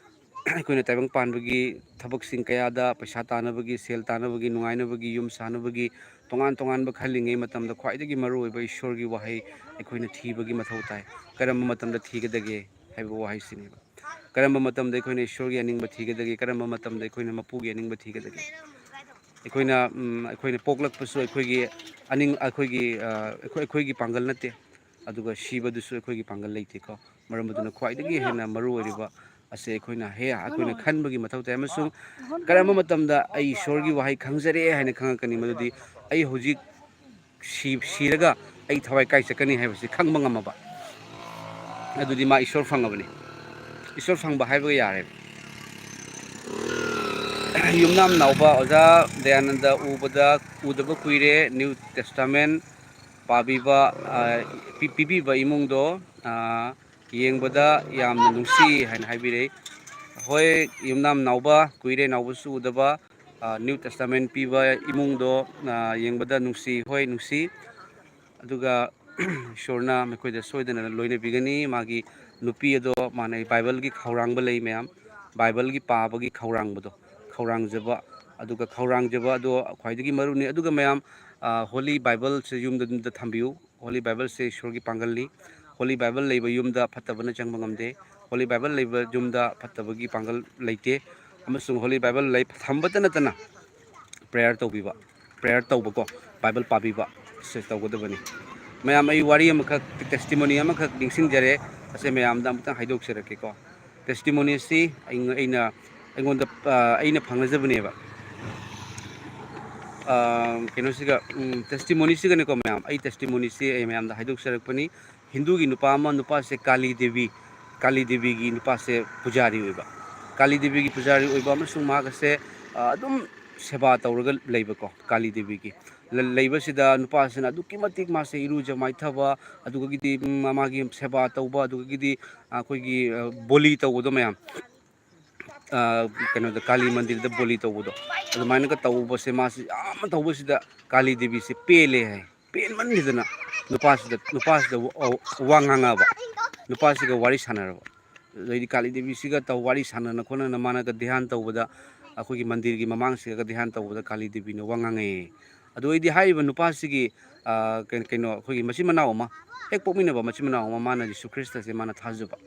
ꯑꯩꯈꯣꯏꯅ ꯇꯥꯏꯕꯪ ꯄꯥꯟꯕꯒꯤ ꯊꯕꯛꯁꯤꯡ ꯀꯌꯥꯗ, ꯄꯩꯁꯥ ꯇꯥꯅꯕꯒꯤ, ꯁꯦꯜ ꯇꯥꯅꯕꯒꯤ, ꯅꯨꯡꯉꯥꯏꯅꯕꯒꯤ, ꯌꯨꯝ ꯁꯥꯅꯕꯒꯤ, ꯇꯣꯉꯥꯟ ꯇꯣꯉꯥꯟꯕ ꯈꯜꯂꯤꯉꯩ ꯃꯇꯝꯗ ꯈ꯭ꯋꯥꯏꯗꯒꯤ ꯃꯔꯨꯑꯣꯏꯕ ꯏꯁꯣꯔꯒꯤ ꯋꯥꯍꯩ ꯑꯩꯈꯣꯏꯅ ꯊꯤꯕꯒꯤ ꯃꯊꯧ ꯇꯥꯏ꯫ ꯀꯔꯝꯕ ꯃꯇꯝꯗ ꯊꯤꯒꯗꯒꯦ ꯍꯥꯏꯕ ꯋꯥꯍꯩꯁꯤꯅꯦꯕ꯫ ꯀꯔꯝꯕ ꯃꯇꯝꯗ ꯑꯩꯈꯣꯏꯅ ꯏꯁꯣꯔꯒꯤ ꯑꯅꯤꯡꯕ ꯊꯤꯒꯗꯒꯦ? ꯀꯔꯝꯕ ꯃꯇꯝꯗ ꯑꯩꯈꯣꯏꯅ ꯃꯄꯨꯒꯤ ꯑꯅꯤꯡꯕ ꯊꯤꯒꯗꯒꯦ? ꯑꯩꯈꯣꯏꯅ, ꯎꯝ, ꯑꯩꯈꯣꯏꯅ ꯄꯣꯛꯂꯛꯄꯁꯨ ꯑꯩꯈꯣꯏꯒꯤ ꯑꯅꯤꯡ-, ꯑꯩꯈꯣꯏꯒꯤ, ꯑ, ꯑꯩꯈꯣꯏ, ꯑꯩꯈꯣꯏꯒꯤ ꯄꯥꯡꯒꯜ ꯅꯠꯇꯦ, ꯑꯗꯨꯒ ꯁꯤꯕꯗꯨꯁꯨ ꯑꯩꯈꯣꯏꯒꯤ ꯄꯥꯡꯒꯜ ꯂꯩꯇꯦꯀꯣ꯫ ꯃꯔꯝ ꯑꯗꯨꯅ ꯈ꯭ꯋꯥꯏꯗꯒꯤ ꯍꯦꯟꯅ ꯃꯔꯨ ꯑꯣꯏꯔꯤꯕ ꯑꯁꯦ ꯑꯩꯈꯣꯏꯅ ꯍꯦ-, ꯑꯩꯈꯣꯏꯅ ꯈꯟꯕꯒꯤ ꯃꯊꯧ ꯇꯥꯏ꯫ ꯑꯃꯁꯨꯡ ꯀꯔꯝꯕ ꯃꯇꯝꯗ ꯑꯩ ꯏꯁꯣꯔꯒꯤ ꯋꯥꯍꯩ ꯈꯪꯖꯔꯦ ꯍꯥꯏꯅ ꯈꯪꯉꯛꯀꯅꯤ? ꯃꯗꯨꯗꯤ ꯑꯩ ꯍꯧꯖꯤꯛ ꯁꯤ-, ꯁꯤꯔꯒ ꯑꯩ ꯊꯋꯥꯏ ꯀꯥꯏ ꯆꯠꯀꯅꯤ ꯍꯥꯏꯕꯁꯤ ꯈꯪꯕ ꯉꯝꯃꯕ, ꯑꯗꯨꯗꯤ ꯃꯥ ꯏꯁꯣꯔ ꯐꯪꯉꯕꯅꯤ꯫ ꯏꯁꯣꯔ ꯐꯪꯕ ꯍꯥꯏꯕꯒ ꯌꯥꯔꯦ꯫ ꯌꯨꯝꯅꯥꯝ ꯅꯥꯎꯕ ꯑꯣꯖꯥ ꯗꯌꯥꯅꯟꯗ ꯎꯕꯗ, ꯎꯗꯕ ꯀꯨꯏꯔꯦ꯫ ꯅ꯭ꯌꯨ ꯇꯦꯁꯇꯥꯃꯦꯟ ꯄꯥꯕꯤꯕ, ꯑ, ꯄꯤ-, ꯄꯤꯕꯤꯕ ꯏꯃꯨꯡꯗꯣ, ꯑ, ꯌꯦꯡꯕꯗ ꯌꯥꯝꯅ ꯅꯨꯡꯁꯤ ꯍꯥꯏꯅ ꯍꯥꯏꯕꯤꯔꯛꯏ꯫ ꯍꯣꯏ, ꯌꯨꯝꯅꯥꯝ ꯅꯥꯎꯕ, ꯀꯨꯏꯔꯦ ꯅꯥꯎꯕꯁꯨ ꯎꯗꯕ꯫ ꯑ, ꯅ꯭ꯌꯨ ꯇꯦꯁꯇꯥꯃꯦꯟ ꯄꯤꯕ ꯏꯃꯨꯡꯗꯣ, ꯑ, ꯌꯦꯡꯕꯗ ꯅꯨꯡꯁꯤ, ꯍꯣꯏ, ꯅꯨꯡꯁꯤ꯫ ꯑꯗꯨꯒ ꯏꯁꯣꯔꯅ ꯃꯈꯣꯏꯗ ꯁꯣꯏꯗꯅ ꯂꯣꯏꯅꯕꯤꯒꯅꯤ꯫ ꯃꯥꯒꯤ ꯅꯨꯄꯤ ꯑꯗꯣ ꯃꯥꯟꯅꯩ, ꯕꯥꯏꯕꯜꯒꯤ ꯈꯧꯔꯥꯡꯕ ꯂꯩ ꯃꯌꯥꯝ, ꯕꯥꯏꯕꯜꯒꯤ ꯄꯥꯕꯒꯤ ꯈꯧꯔꯥꯡꯕꯗꯣ, ꯈꯧꯔꯥꯡꯖꯕ, ꯑꯗꯨꯒ ꯈꯧꯔꯥꯡꯖꯕ ꯑꯗꯣ ꯈ꯭ꯋꯥꯏꯗꯒꯤ ꯃꯔꯨꯅꯤ꯫ ꯑꯗꯨꯒ ꯃꯌꯥꯝ, ꯑ, ꯍꯣꯂꯤ ꯕꯥꯏꯕꯜꯁꯦ ꯌꯨꯝꯗ, ꯌꯨꯝꯗ ꯊꯝꯕꯤꯌꯨ꯫ ꯍꯣꯂꯤ ꯕꯥꯏꯕꯜꯁꯦ ꯏꯁꯣꯔꯒꯤ ꯄꯥꯡꯒꯜꯅꯤ꯫ ꯍꯣꯂꯤ ꯕꯥꯏꯕꯜ ꯂꯩꯕ ꯌꯨꯝꯗ ꯐꯠꯇꯕꯅ ꯆꯪꯕ ꯉꯝꯗꯦ꯫ ꯍꯣꯂꯤ ꯕꯥꯏꯕꯜ ꯂꯩꯕ ꯌꯨꯝꯗ ꯐꯠꯇꯕꯒꯤ ꯄꯥꯡꯒꯜ ꯂꯩꯇꯦ꯫ ꯑꯃꯁꯨꯡ ꯍꯣꯂꯤ ꯕꯥꯏꯕꯜ ꯂꯩ ꯊꯝꯕꯇ ꯅꯠꯇꯅ ꯄ꯭ꯔꯦꯌꯔ ꯇꯧꯕꯤꯕ, ꯄ꯭ꯔꯦꯌꯔ ꯇꯧꯕꯀꯣ, ꯕꯥꯏꯕꯜ ꯄꯥꯕꯤꯕ, ꯁꯦ ꯇꯧꯒꯗꯕꯅꯤ꯫ ꯃꯌꯥꯝ, ꯑꯩ ꯋꯥꯔꯤ ꯑꯃꯈꯛ, ꯇꯦꯁꯇꯤꯃꯣꯅꯤ ꯑꯃꯈꯛ ꯅꯤꯡꯁꯤꯡꯖꯔꯦ꯫ ꯑꯁꯦ ꯃꯌꯥꯝꯗ ꯑꯃꯨꯛꯇꯪ ꯍꯥꯏꯗꯣꯛꯆꯔꯛꯀꯦꯀꯣ꯫ ꯇꯦꯁꯇꯤꯃꯣꯅꯤꯁꯤ ꯑꯩ-, ꯑꯩꯅ, ꯑꯩꯉꯣꯟꯗ, ꯑ, ꯑꯩꯅ ꯐꯪꯅꯖꯕꯅꯦꯕ꯫ ꯑ, ꯀꯩꯅꯣꯁꯤꯒ, ꯎꯝ, ꯇꯦꯁꯇꯤꯃꯣꯅꯤꯁꯤꯒꯅꯦꯀꯣ ꯃꯌꯥꯝ, ꯑꯩ ꯇꯦꯁꯇꯤꯃꯣꯅꯤꯁꯤ ꯑꯩ ꯃꯌꯥꯝꯗ ꯍꯥꯏꯗꯣꯛꯆꯔꯛꯄꯅꯤ꯫ ꯍꯤꯟꯗꯨꯒꯤ ꯅꯨꯄꯥ ꯑꯃ, ꯅꯨꯄꯥꯁꯦ ꯀꯥꯂꯤ ꯗꯦꯕꯤ, ꯀꯥꯂꯤ ꯗꯦꯕꯤꯒꯤ ꯅꯨꯄꯥꯁꯦ ꯄꯨꯖꯥꯔꯤ ꯑꯣꯏꯕ꯫ ꯀꯥꯂꯤ ꯗꯦꯕꯤꯒꯤ ꯄꯨꯖꯥꯔꯤ ꯑꯣꯏꯕ ꯑꯃꯁꯨꯡ ꯃꯍꯥꯛ ꯑꯁꯦ, ꯑ, ꯑꯗꯨꯝ ꯁꯦꯕꯥ ꯇꯧꯔꯒ ꯂꯩꯕꯀꯣ, ꯀꯥꯂꯤ ꯗꯦꯕꯤꯒꯤ꯫ ꯂ-, ꯂꯩꯕꯁꯤꯗ ꯅꯨꯄꯥꯁꯤꯅ ꯑꯗꯨꯛꯀꯤ ꯃꯇꯤꯛ ꯃꯥꯁꯦ ꯏꯔꯨꯖ ꯃꯥꯏꯊꯕ, ꯑꯗꯨꯗꯒꯤꯗꯤ, ꯎꯝ, ꯃꯥꯒꯤ ꯁꯦꯕꯥ ꯇꯧꯕ, ꯑꯗꯨꯗꯒꯤꯗꯤ ꯑꯩꯈꯣꯏꯒꯤ, ꯑ, ꯕꯣꯂꯤ ꯇꯧꯕꯗꯣ ꯃꯌꯥꯝ, ꯑ, ꯀꯩꯅꯣꯗ, ꯀꯥꯂꯤ ꯃꯟꯗꯤꯔꯗ ꯕꯣꯂꯤ ꯇꯧꯕꯗꯣ, ꯑꯗꯨꯃꯥꯏꯅꯒ ꯇꯧꯕꯁꯦ ꯃꯥꯁꯤ ꯌꯥꯝꯅ ꯇꯧꯕꯁꯤꯗ ꯀꯥꯂꯤ ꯗꯦꯕꯤꯁꯦ ꯄꯦꯜꯂꯦ ꯍꯥꯏ꯫ ꯄꯦꯟꯃꯟꯈꯤꯗꯅ ꯅꯨꯄꯥꯁꯤꯗ, ꯅꯨꯄꯥꯁꯤꯗ ꯋꯥ-, ꯋꯥ ꯉꯥꯡꯉꯛꯑꯕ꯫ ꯅꯨꯄꯥꯁꯤꯒ ꯋꯥꯔꯤ ꯁꯥꯟꯅꯔꯕ꯫ ꯑꯗꯩꯗꯤ ꯀꯥꯂꯤ ꯗꯦꯕꯤꯁꯤꯒ ꯇꯧ ꯋꯥꯔꯤ ꯁꯥꯟꯅꯅ ꯈꯣꯠꯅꯅ ꯃꯥꯅꯒ ꯙ꯭ꯌꯥꯟ ꯇꯧꯕꯗ, ꯑꯩꯈꯣꯏꯒꯤ ꯃꯟꯗꯤꯔꯒꯤ ꯃꯃꯥꯡꯁꯤꯒ ꯙ꯭ꯌꯥꯟ ꯇꯧꯕꯗ ꯀꯥꯂꯤ ꯗꯦꯕꯤꯅ ꯋꯥ ꯉꯥꯡꯉꯛꯑꯦ꯫ ꯑꯗꯨ ꯑꯩꯗꯤ ꯍꯥꯏꯔꯤꯕ ꯅꯨꯄꯥꯁꯤꯒꯤ, ꯑ, ꯀꯩ-, ꯀꯩꯅꯣ, ꯑꯩꯈꯣꯏꯒꯤ ꯃꯆꯤꯟ ꯃꯅꯥꯎ ꯑꯃ, ꯍꯦꯛ ꯄꯣꯛꯃꯤꯟꯅꯕ ꯃꯆꯤꯟ ꯃꯅꯥꯎ ꯑꯃ, ꯃꯥꯅ ꯖꯤꯁꯨ ꯈ꯭ꯔꯤꯁꯇꯁꯦ ꯃꯥꯅ ꯊꯥꯖꯕ꯫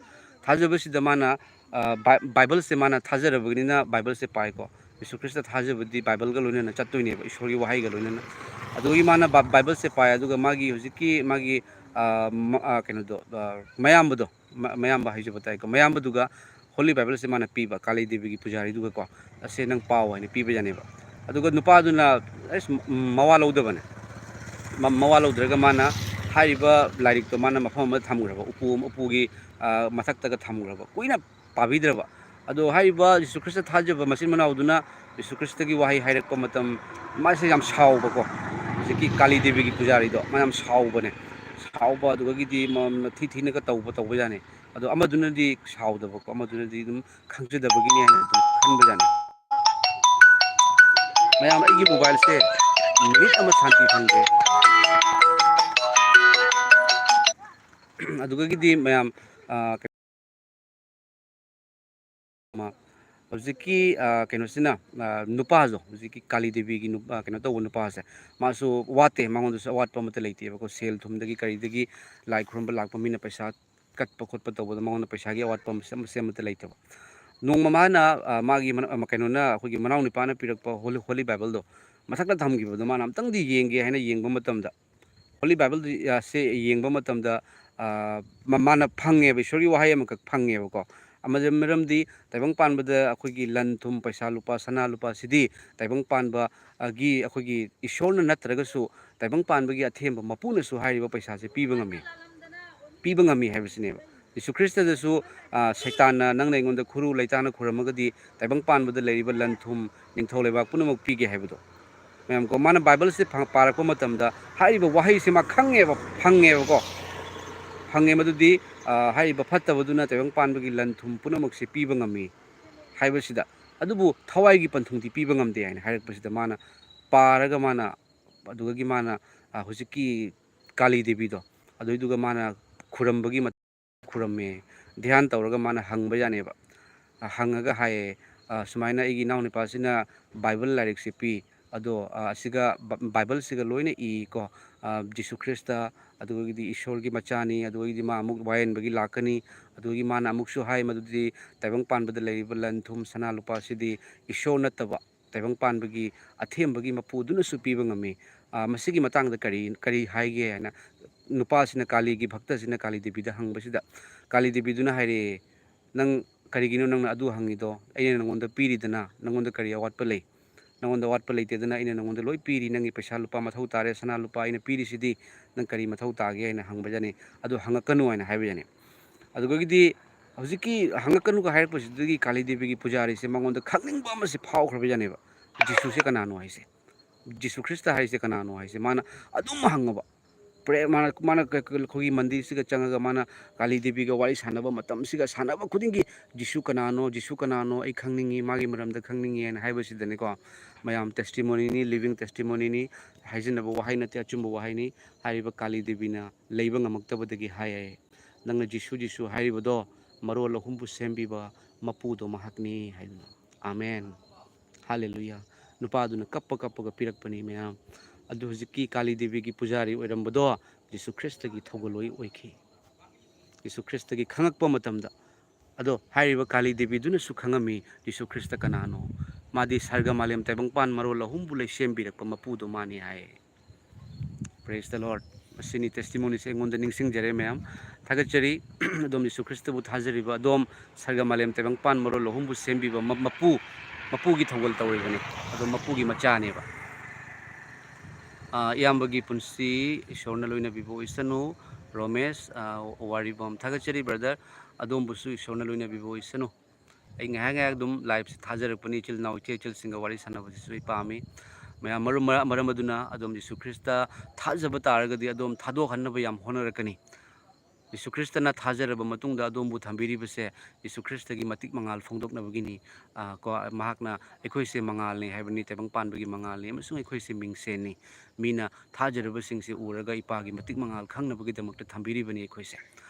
ꯊꯥꯖꯕꯁꯤꯗ ꯃꯥꯅ, ꯑ, ꯕꯥꯏ-, ꯕꯥꯏꯕꯜꯁꯦ ꯃꯥꯅ ꯊꯥꯖꯔꯕꯅꯤꯅ ꯕꯥꯏꯕꯜꯁꯦ ꯄꯥꯏꯀꯣ꯫ ꯖꯤꯁꯨ ꯈ꯭ꯔꯤꯁꯇ ꯊꯥꯖꯕꯗꯤ ꯕꯥꯏꯕꯜꯒ ꯂꯣꯏꯅꯅ ꯆꯠꯇꯣꯏꯅꯦꯕ, ꯏꯁꯣꯔꯒꯤ ꯋꯥꯍꯩꯒ ꯂꯣꯏꯅꯅ꯫ ꯑꯗꯨꯒꯤ ꯃꯥꯅ ꯕꯥ-, ꯕꯥꯏꯕꯜꯁꯦ ꯄꯥꯏ, ꯑꯗꯨꯒ ꯃꯥꯒꯤ ꯍꯧꯖꯤꯛꯀꯤ ꯃꯥꯒꯤ, ꯑ, ꯃ-, ꯑ, ꯀꯩꯅꯣꯗꯣ, ꯑ, ꯃꯌꯥꯝꯕꯗꯣ, ꯃ-, ꯃꯌꯥꯝꯕ ꯍꯥꯏꯖꯕ ꯇꯥꯏꯀꯣ, ꯃꯌꯥꯝꯕꯗꯨꯒ ꯍꯣꯂꯤ ꯕꯥꯏꯕꯜꯁꯦ ꯃꯥꯅ ꯄꯤꯕ, ꯀꯥꯂꯤ ꯗꯦꯕꯤꯒꯤ ꯄꯨꯖꯥꯔꯤꯗꯨꯒꯀꯣ, "ꯑꯁꯦ ꯅꯪ ꯄꯥꯎ" ꯍꯥꯏꯅ ꯄꯤꯕ ꯌꯥꯅꯦꯕ꯫ ꯑꯗꯨꯒ ꯅꯨꯄꯥꯗꯨꯅ ꯑꯁ ꯃ-, ꯃꯋꯥ ꯂꯧꯗꯕꯅꯦ꯫ ꯃ-, ꯃꯋꯥ ꯂꯧꯗ꯭ꯔꯒ ꯃꯥꯅ ꯍꯥꯏꯔꯤꯕ ꯂꯥꯏꯔꯤꯛꯇꯣ ꯃꯥꯅ ꯃꯐꯝ ꯑꯃꯗ ꯊꯝꯈ꯭ꯔꯕ, ꯎꯄꯨ ꯑꯃ, ꯎꯄꯨꯒꯤ, ꯑ, ꯃꯊꯛꯇꯒ ꯊꯝꯈ꯭ꯔꯕ꯫ ꯀꯨꯏꯅ ꯄꯥꯕꯤꯗ꯭ꯔꯕ꯫ ꯑꯗꯣ ꯍꯥꯏꯔꯤꯕ ꯖꯤꯁꯨ ꯈ꯭ꯔꯤꯁꯇ ꯊꯥꯖꯕ ꯃꯆꯤꯟ ꯃꯅꯥꯎꯗꯨꯅ ꯖꯤꯁꯨ ꯈ꯭ꯔꯤꯁꯇꯒꯤ ꯋꯥꯍꯩ ꯍꯥꯏꯔꯛꯄ ꯃꯇꯝ, ꯃꯥꯁꯦ ꯌꯥꯝ ꯁꯥꯎꯕꯀꯣ꯫ ꯍꯧꯖꯤꯛꯀꯤ ꯀꯥꯂꯤ ꯗꯦꯕꯤꯒꯤ ꯄꯨꯖꯥꯔꯤꯗꯣ, ꯃꯥ ꯌꯥꯝ ꯁꯥꯎꯕꯅꯦ꯫ ꯁꯥꯎꯕ, ꯑꯗꯨꯗꯒꯤꯗꯤ ꯃ-, ꯃ-, ꯊꯤ ꯊꯤꯅꯒ ꯇꯧꯕ, ꯇꯧꯕꯖꯥꯠꯅꯤ꯫ ꯑꯗꯣ ꯑꯃꯗꯨꯅꯗꯤ ꯁꯥꯎꯗꯕꯀꯣ, ꯑꯃꯗꯨꯅꯗꯤ ꯑꯗꯨꯝ ꯈꯪꯖꯗꯕꯒꯤꯅꯦ ꯍꯥꯏꯅ ꯑꯗꯨꯝ ꯈꯟꯕꯖꯥꯠꯅꯤ꯫ ꯃꯌꯥꯝ, ꯑꯩꯒꯤ ꯃꯣꯕꯥꯏꯜꯁꯦ ꯃꯤꯅꯤꯠ ꯑꯃ ꯁꯥꯟꯇꯤ ꯐꯪꯗꯦ꯫ ꯑꯗꯨꯗꯒꯤꯗꯤ ꯃꯌꯥꯝ, ꯑ, ꯃ-, ꯍꯧꯖꯤꯛꯀꯤ, ꯑ, ꯀꯩꯅꯣꯁꯤꯅ, ꯑ, ꯅꯨꯄꯥꯁꯨ, ꯍꯧꯖꯤꯛꯀꯤ ꯀꯥꯂꯤ ꯗꯦꯕꯤꯒꯤ ꯅꯨꯄꯥ, ꯀꯩꯅꯣ ꯇꯧꯕ ꯅꯨꯄꯥꯁꯦ, ꯃꯥꯁꯨ ꯋꯥꯠꯇꯦ, ꯃꯉꯣꯟꯗꯁꯨ ꯑꯋꯥꯠꯄ ꯑꯃꯠꯇ ꯂꯩꯇꯦꯕꯀꯣ꯫ ꯁꯦꯜ ꯊꯨꯝꯗꯒꯤ ꯀꯔꯤꯗꯒꯤ ꯂꯥꯏ ꯈꯨꯔꯨꯝꯕ ꯂꯥꯛꯄ ꯃꯤꯅ ꯄꯩꯁꯥ ꯀꯠꯄ ꯈꯣꯠꯄ ꯇꯧꯕꯗ ꯃꯉꯣꯟꯗ ꯄꯩꯁꯥꯒꯤ ꯑꯋꯥꯠꯄ ꯑꯃꯁꯦ, ꯑꯃꯁꯦ ꯑꯃꯠꯇ ꯂꯩꯇꯕ꯫ ꯅꯣꯡꯃ ꯃꯥꯅ, ꯑ, ꯃꯥꯒꯤ ꯃꯅ-, ꯑ, ꯀꯩꯅꯣꯅ, ꯑꯩꯈꯣꯏꯒꯤ ꯃꯅꯥꯎ ꯅꯨꯄꯥꯅ ꯄꯤꯔꯛꯄ ꯍꯣꯂꯤ, ꯍꯣꯂꯤ ꯕꯥꯏꯕꯜꯗꯣ ꯃꯊꯛꯇ ꯊꯝꯈꯤꯕꯗꯣ ꯃꯥꯅ ꯑꯝꯇꯪꯗꯤ ꯌꯦꯡꯒꯦ ꯍꯥꯏꯅ ꯌꯦꯡꯕ ꯃꯇꯝꯗ, ꯍꯣꯂꯤ ꯕꯥꯏꯕꯜꯗꯤ, ꯑ, ꯁꯦ ꯌꯦꯡꯕ ꯃꯇꯝꯗ, ꯑ, ꯃ-, ꯃꯥꯅ ꯐꯪꯉꯦꯕ, ꯏꯁꯣꯔꯒꯤ ꯋꯥꯍꯩ ꯑꯃꯈꯛ ꯐꯪꯉꯦꯕꯀꯣ꯫ ꯑꯃꯗ ꯃꯔꯝꯗꯤ ꯇꯥꯏꯕꯪ ꯄꯥꯟꯕꯗ ꯑꯩꯈꯣꯏꯒꯤ ꯂꯟ ꯊꯨꯝ, ꯄꯩꯁꯥ ꯂꯨꯄꯥ, ꯁꯅꯥ ꯂꯨꯄꯥꯁꯤꯗꯤ ꯇꯥꯏꯕꯪ ꯄꯥꯟꯕ, ꯑ, ꯒꯤ ꯑꯩꯈꯣꯏꯒꯤ ꯏꯁꯣꯔꯅ ꯅꯠꯇ꯭ꯔꯒꯁꯨ ꯇꯥꯏꯕꯪ ꯄꯥꯟꯕꯒꯤ ꯑꯊꯦꯝꯕ ꯃꯄꯨꯅꯁꯨ ꯍꯥꯏꯔꯤꯕ ꯄꯩꯁꯥꯁꯦ ꯄꯤꯕ ꯉꯝꯃꯤ꯫ ꯄꯤꯕ ꯉꯝꯃꯤ ꯍꯥꯏꯕꯁꯤꯅꯦꯕ꯫ ꯖꯤꯁꯨ ꯈ꯭ꯔꯤꯁꯇꯗꯁꯨ, ꯑ, ꯁꯩꯇꯥꯟꯅ "ꯅꯪꯅ ꯑꯩꯉꯣꯟꯗ ꯈꯨꯔꯨ ꯂꯩꯇꯥꯅ ꯈꯨꯔꯝꯃꯒꯗꯤ ꯇꯥꯏꯕꯪ ꯄꯥꯟꯕꯗ ꯂꯩꯔꯤꯕ ꯂꯟ ꯊꯨꯝ, ꯅꯤꯡꯊꯧ ꯂꯩꯕꯥꯛ ꯄꯨꯝꯅꯃꯛ ꯄꯤꯒꯦ" ꯍꯥꯏꯕꯗꯣ꯫ ꯃꯌꯥꯝ ꯀꯣ, ꯃꯥꯅ ꯕꯥꯏꯕꯜꯁꯦ ꯐ-, ꯄꯥꯔꯛꯄ ꯃꯇꯝꯗ ꯍꯥꯏꯔꯤꯕ ꯋꯥꯍꯩꯁꯦ ꯃꯥ ꯈꯪꯉꯦꯕ, ꯐꯪꯉꯦꯕꯀꯣ꯫ ꯐꯪꯉꯦ, ꯃꯗꯨꯗꯤ, ꯑ, ꯍꯥꯏꯔꯤꯕ ꯐꯠꯇꯕꯗꯨꯅ ꯇꯥꯏꯕꯪ ꯄꯥꯟꯕꯒꯤ ꯂꯟ ꯊꯨꯝ ꯄꯨꯝꯅꯃꯛꯁꯦ ꯄꯤꯕ ꯉꯝꯃꯤ ꯍꯥꯏꯕꯁꯤꯗ꯫ ꯑꯗꯨꯕꯨ ꯊꯋꯥꯏꯒꯤ ꯄꯟꯊꯨꯡꯗꯤ ꯄꯤꯕ ꯉꯝꯗꯦ ꯍꯥꯏꯅ ꯍꯥꯏꯔꯛꯄꯁꯤꯗ ꯃꯥꯅ ꯄꯥꯔꯒ ꯃꯥꯅ, ꯑꯗꯨꯗꯒꯤ ꯃꯥꯅ, ꯑ, ꯍꯧꯖꯤꯛꯀꯤ ꯀꯥꯂꯤ ꯗꯦꯕꯤꯗꯣ, ꯑꯗꯨꯏꯗꯨꯒ ꯃꯥꯅ ꯈꯨꯔꯝꯕꯒꯤ ꯃꯇꯝ ꯈꯨꯔꯝꯃꯦ꯫ ꯙ꯭ꯌꯥꯟ ꯇꯧꯔꯒ ꯃꯥꯅ ꯍꯪꯕ ꯌꯥꯅꯦꯕ꯫ ꯑ, ꯍꯪꯉꯒ ꯍꯥꯏꯌꯦ, ꯑ, ꯁꯨꯃꯥꯏꯅ ꯑꯩꯒꯤ ꯏꯅꯥꯎꯅꯨꯄꯥꯁꯤꯅ ꯕꯥꯏꯕꯜ ꯂꯥꯏꯔꯤꯛꯁꯦ ꯄꯤ, ꯑꯗꯣ, ꯑ, ꯑꯁꯤꯒ ꯕ-, ꯕꯥꯏꯕꯜꯁꯤꯒ ꯂꯣꯏꯅ ꯏꯀꯣ, ꯑ, ꯖꯤꯁꯨ ꯈ꯭ꯔꯤꯁꯇ, ꯑꯗꯨꯗꯒꯤꯗꯤ ꯏꯁꯣꯔꯒꯤ ꯃꯆꯥꯅꯤ, ꯑꯗꯨꯗꯒꯤꯗꯤ ꯃꯥ ꯑꯃꯨꯛ ꯋꯥꯌꯦꯟꯕꯒꯤ ꯂꯥꯛꯀꯅꯤ, ꯑꯗꯨꯗꯒꯤ ꯃꯥꯅ ꯑꯃꯨꯛꯁꯨ ꯍꯥꯏ ꯃꯗꯨꯗꯤ ꯇꯥꯏꯕꯪ ꯄꯥꯟꯕꯗ ꯂꯩꯔꯤꯕ ꯂꯟ ꯊꯨꯝ ꯁꯅꯥ ꯂꯨꯄꯥꯁꯤꯗꯤ ꯏꯁꯣꯔ ꯅꯠꯇꯕ ꯇꯥꯏꯕꯪ ꯄꯥꯟꯕꯒꯤ ꯑꯊꯦꯝꯕꯒꯤ ꯃꯄꯨꯗꯨꯅꯁꯨ ꯄꯤꯕ ꯉꯝꯃꯤ꯫ ꯑ, ꯃꯁꯤꯒꯤ ꯃꯇꯥꯡꯗ ꯀꯔꯤ, ꯀꯔꯤ ꯍꯥꯏꯒꯦ ꯍꯥꯏꯅ ꯅꯨꯄꯥꯁꯤꯅ, ꯀꯥꯂꯤꯒꯤ ꯚꯛꯇꯁꯤꯅ ꯀꯥꯂꯤ ꯗꯦꯕꯤꯗ ꯍꯪꯕꯁꯤꯗ, ꯀꯥꯂꯤ ꯗꯦꯕꯤꯗꯨꯅ ꯍꯥꯏꯔꯛꯑꯦ, "ꯅꯪ ꯀꯔꯤꯒꯤꯅꯣ ꯅꯪꯅ ꯑꯗꯨ ꯍꯪꯉꯤꯗꯣ? ꯑꯩꯅ ꯅꯪꯉꯣꯟꯗ ꯄꯤꯔꯤꯗꯅ, ꯅꯪꯉꯣꯟꯗ ꯀꯔꯤ ꯑꯋꯥꯠꯄ ꯂꯩ? ꯅꯪꯉꯣꯟꯗ ꯑꯋꯥꯠꯄ ꯂꯩꯇꯦꯗꯅ, ꯑꯩꯅ ꯅꯪꯉꯣꯟꯗ ꯂꯣꯏ ꯄꯤꯔꯤ, ꯅꯪꯒꯤ ꯄꯩꯁꯥ ꯂꯨꯄꯥ ꯃꯊꯧ ꯇꯥꯔꯦ, ꯁꯅꯥ ꯂꯨꯄꯥ ꯑꯩꯅ ꯄꯤꯔꯤꯁꯤꯗꯤ, ꯅꯪ ꯀꯔꯤ ꯃꯊꯧ ꯇꯥꯒꯦ?" ꯍꯥꯏꯅ ꯍꯪꯕꯖꯥꯠꯅꯤ꯫ "ꯑꯗꯨ ꯍꯪꯉꯛꯀꯅꯨ" ꯍꯥꯏꯅ ꯍꯥꯏꯕꯖꯥꯠꯅꯤ꯫ ꯑꯗꯨꯗꯒꯤꯗꯤ ꯍꯧꯖꯤꯛꯀꯤ ꯍꯪꯉꯛꯀꯅꯨꯒ ꯍꯥꯏꯔꯛꯄꯁꯤꯗꯒꯤ ꯀꯥꯂꯤ ꯗꯦꯕꯤꯒꯤ ꯄꯨꯖꯥꯔꯤꯁꯦ ꯃꯉꯣꯟꯗ ꯈꯪꯅꯤꯡꯕ ꯑꯃꯁꯦ ꯐꯥꯎꯈ꯭ꯔꯕꯖꯥꯠꯅꯦꯕ꯫ ꯖꯤꯁꯨꯁꯦ ꯀꯅꯥꯅꯣ ꯍꯥꯏꯁꯦ? ꯖꯤꯁꯨ ꯈ꯭ꯔꯤꯁꯇ ꯍꯥꯏꯁꯦ ꯀꯅꯥꯅꯣ ꯍꯥꯏꯁꯦ ꯃꯥꯅ ꯑꯗꯨꯝ ꯍꯪꯉꯕ꯫ ꯄ꯭ꯔꯦ-, ꯃꯥꯅ, ꯃꯥꯅ ꯀ-, ꯀ-, ꯑꯩꯈꯣꯏꯒꯤ ꯃꯟꯗꯤꯔꯁꯤꯒ ꯆꯪꯉꯒ ꯃꯥꯅ ꯀꯥꯂꯤ ꯗꯦꯕꯤꯒ ꯋꯥꯔꯤ ꯁꯥꯟꯅꯕ ꯃꯇꯝꯁꯤꯒ ꯁꯥꯟꯅꯕ ꯈꯨꯗꯤꯡꯒꯤ, "ꯖꯤꯁꯨ ꯀꯅꯥꯅꯣ? ꯖꯤꯁꯨ ꯀꯅꯥꯅꯣ? ꯑꯩ ꯈꯪꯅꯤꯡꯉꯤ, ꯃꯥꯒꯤ ꯃꯔꯝꯗ ꯈꯪꯅꯤꯡꯉꯤ" ꯍꯥꯏꯅ ꯍꯥꯏꯕꯁꯤꯗꯅꯤꯀꯣ, ꯃꯌꯥꯝ testimonyꯅꯤ, living testimonyꯅꯤ, ꯍꯥꯏꯖꯤꯟꯅꯕ ꯋꯥꯍꯩ ꯅꯠꯇꯦ, ꯑꯆꯨꯝꯕ ꯋꯥꯍꯩꯅꯤ꯫ ꯍꯥꯏꯔꯤꯕ ꯀꯥꯂꯤ ꯗꯦꯕꯤꯅ ꯂꯩꯕ ꯉꯝꯃꯛꯇꯕꯗꯒꯤ ꯍꯥꯏ ꯍꯥꯏꯌꯦ, "ꯅꯪꯅ ꯖꯤꯁꯨ, ꯖꯤꯁꯨ ꯍꯥꯏꯔꯤꯕꯗꯣ ꯃꯔꯣꯜ ꯑꯍꯨꯝꯕꯨ ꯁꯦꯝꯕꯤꯕ ꯃꯄꯨꯗꯣ ꯃꯍꯥꯛꯅꯤ" ꯍꯥꯏꯗꯅ꯫ ꯑꯥꯃꯦꯟ꯫ ꯍꯥꯂꯦꯂꯨꯌꯥ꯫ ꯅꯨꯄꯥꯗꯨꯅ ꯀꯞꯄ ꯀꯞꯄꯒ ꯄꯤꯔꯛꯄꯅꯤ ꯃꯌꯥꯝ꯫ ꯑꯗꯨ ꯍꯧꯖꯤꯛꯀꯤ ꯀꯥꯂꯤ ꯗꯦꯕꯤꯒꯤ ꯄꯨꯖꯥꯔꯤ ꯑꯣꯏꯔꯝꯕꯗꯣ ꯖꯤꯁꯨ ꯈ꯭ꯔꯤꯁꯇꯒꯤ ꯊꯧꯒꯜꯂꯣꯏ ꯑꯣꯏꯈꯤ꯫ ꯖꯤꯁꯨ ꯈ꯭ꯔꯤꯁꯇꯒꯤ ꯈꯪꯉꯛꯄ ꯃꯇꯝꯗ, ꯑꯗꯣ ꯍꯥꯏꯔꯤꯕ ꯀꯥꯂꯤ ꯗꯦꯕꯤꯗꯨꯅꯁꯨ ꯈꯪꯉꯝꯃꯤ ꯖꯤꯁꯨ ꯈ꯭ꯔꯤꯁꯇ ꯀꯅꯥꯅꯣ꯫ ꯃꯥꯗꯤ ꯁꯔꯒ ꯃꯥꯂꯦꯝ ꯇꯥꯏꯕꯪꯄꯥꯟ ꯃꯔꯣꯜ ꯑꯍꯨꯝꯕꯨ ꯂꯩꯁꯦꯝꯕꯤꯔꯛꯄ ꯃꯄꯨꯗꯣ ꯃꯥꯅꯤ ꯍꯥꯏ꯫ Praise the Lord꯫ ꯃꯁꯤꯅꯤ testimonyꯁꯦ ꯑꯩꯉꯣꯟꯗ ꯅꯤꯡꯁꯤꯡꯖꯔꯦ ꯃꯌꯥꯝ꯫ ꯊꯥꯒꯠꯆꯔꯤ꯫ ꯑꯗꯣꯝ ꯖꯤꯁꯨ ꯈ꯭ꯔꯤꯁꯇꯕꯨ ꯊꯥꯖꯔꯤꯕ ꯑꯗꯣꯝ ꯁꯔꯒ ꯃꯥꯂꯦꯝ ꯇꯥꯏꯕꯪꯄꯥꯟ ꯃꯔꯣꯜ ꯑꯍꯨꯝꯕꯨ ꯁꯦꯝꯕꯤꯕ ꯃ-, ꯃꯄꯨ, ꯃꯄꯨꯒꯤ ꯊꯧꯒꯜ ꯇꯧꯔꯤꯕꯅꯤ꯫ ꯑꯗꯣ ꯃꯄꯨꯒꯤ ꯃꯆꯥꯅꯦꯕ꯫ ꯑꯥ, ꯏꯌꯥꯝꯕꯒꯤ ꯄꯨꯟꯁꯤ ꯏꯁꯣꯔꯅ ꯂꯣꯏꯅꯕꯤꯕ ꯑꯣꯏꯁꯅꯨ꯫ ꯔꯣꯃꯦꯁ, ꯑꯥ, ꯋꯥꯔꯤꯕꯝ, ꯊꯥꯒꯠꯆꯔꯤ brother꯫ ꯑꯗꯣꯝꯕꯨꯁꯨ ꯏꯁꯣꯔꯅ ꯂꯣꯏꯅꯕꯤꯕ ꯑꯣꯏꯁꯅꯨ꯫ ꯑꯩ ꯉꯥꯏꯍꯥꯛ ꯉꯥꯏꯍꯥꯛ ꯑꯗꯨꯝ liveꯁꯦ ꯊꯥꯖꯔꯛꯄꯅꯤ, ꯏꯆꯤꯜ ꯏꯅꯥꯎ ꯏꯆꯦ ꯏꯆꯜꯁꯤꯡꯒ ꯋꯥꯔꯤ ꯁꯥꯟꯅꯕꯁꯤꯁꯨ ꯑꯩ ꯄꯥꯝꯃꯤ꯫ ꯃꯌꯥꯝ ꯃꯔꯝ, ꯃꯔꯝ, ꯃꯔꯝ ꯑꯗꯨꯅ ꯑꯗꯣꯝ ꯖꯤꯁꯨ ꯈ꯭ꯔꯤꯁꯇ ꯊꯥꯖꯕ ꯇꯥꯔꯒꯗꯤ ꯑꯗꯣꯝ ꯊꯥꯗꯣꯛꯍꯟꯅꯕ ꯌꯥꯝ ꯍꯣꯠꯅꯔꯛꯀꯅꯤ꯫ ꯖꯤꯁꯨ ꯈ꯭ꯔꯤꯁꯇꯅ ꯊꯥꯖꯔꯕ ꯃꯇꯨꯡꯗ ꯑꯗꯣꯝꯕꯨ ꯊꯝꯕꯤꯔꯤꯕꯁꯦ ꯖꯤꯁꯨ ꯈ꯭ꯔꯤꯁꯇꯒꯤ ꯃꯇꯤꯛ ꯃꯉꯥꯜ ꯐꯣꯡꯗꯣꯛꯅꯕꯒꯤꯅꯤ꯫ ꯑꯥ, ꯀꯣ, ꯃꯍꯥꯛꯅ ꯑꯩꯈꯣꯏꯁꯦ ꯃꯉꯥꯜꯅꯤ ꯍꯥꯏꯕꯅꯤ, ꯇꯥꯏꯕꯪ ꯄꯥꯟꯕꯒꯤ ꯃꯉꯥꯜꯅꯤ ꯑꯃꯁꯨꯡ ꯑꯩꯈꯣꯏꯁꯦ ꯃꯤꯡꯁꯦꯟꯅꯤ꯫ ꯃꯤꯅ ꯊꯥꯖꯔꯕꯁꯤꯡꯁꯦ ꯎꯔꯒ ꯏꯄꯥꯒꯤ ꯃꯇꯤꯛ ꯃꯉꯥꯜ ꯈꯪꯅꯕꯒꯤꯗꯃꯛꯇ ꯊꯝꯕꯤꯔꯤꯕꯅꯤ ꯑꯩꯈꯣꯏꯁꯦ꯫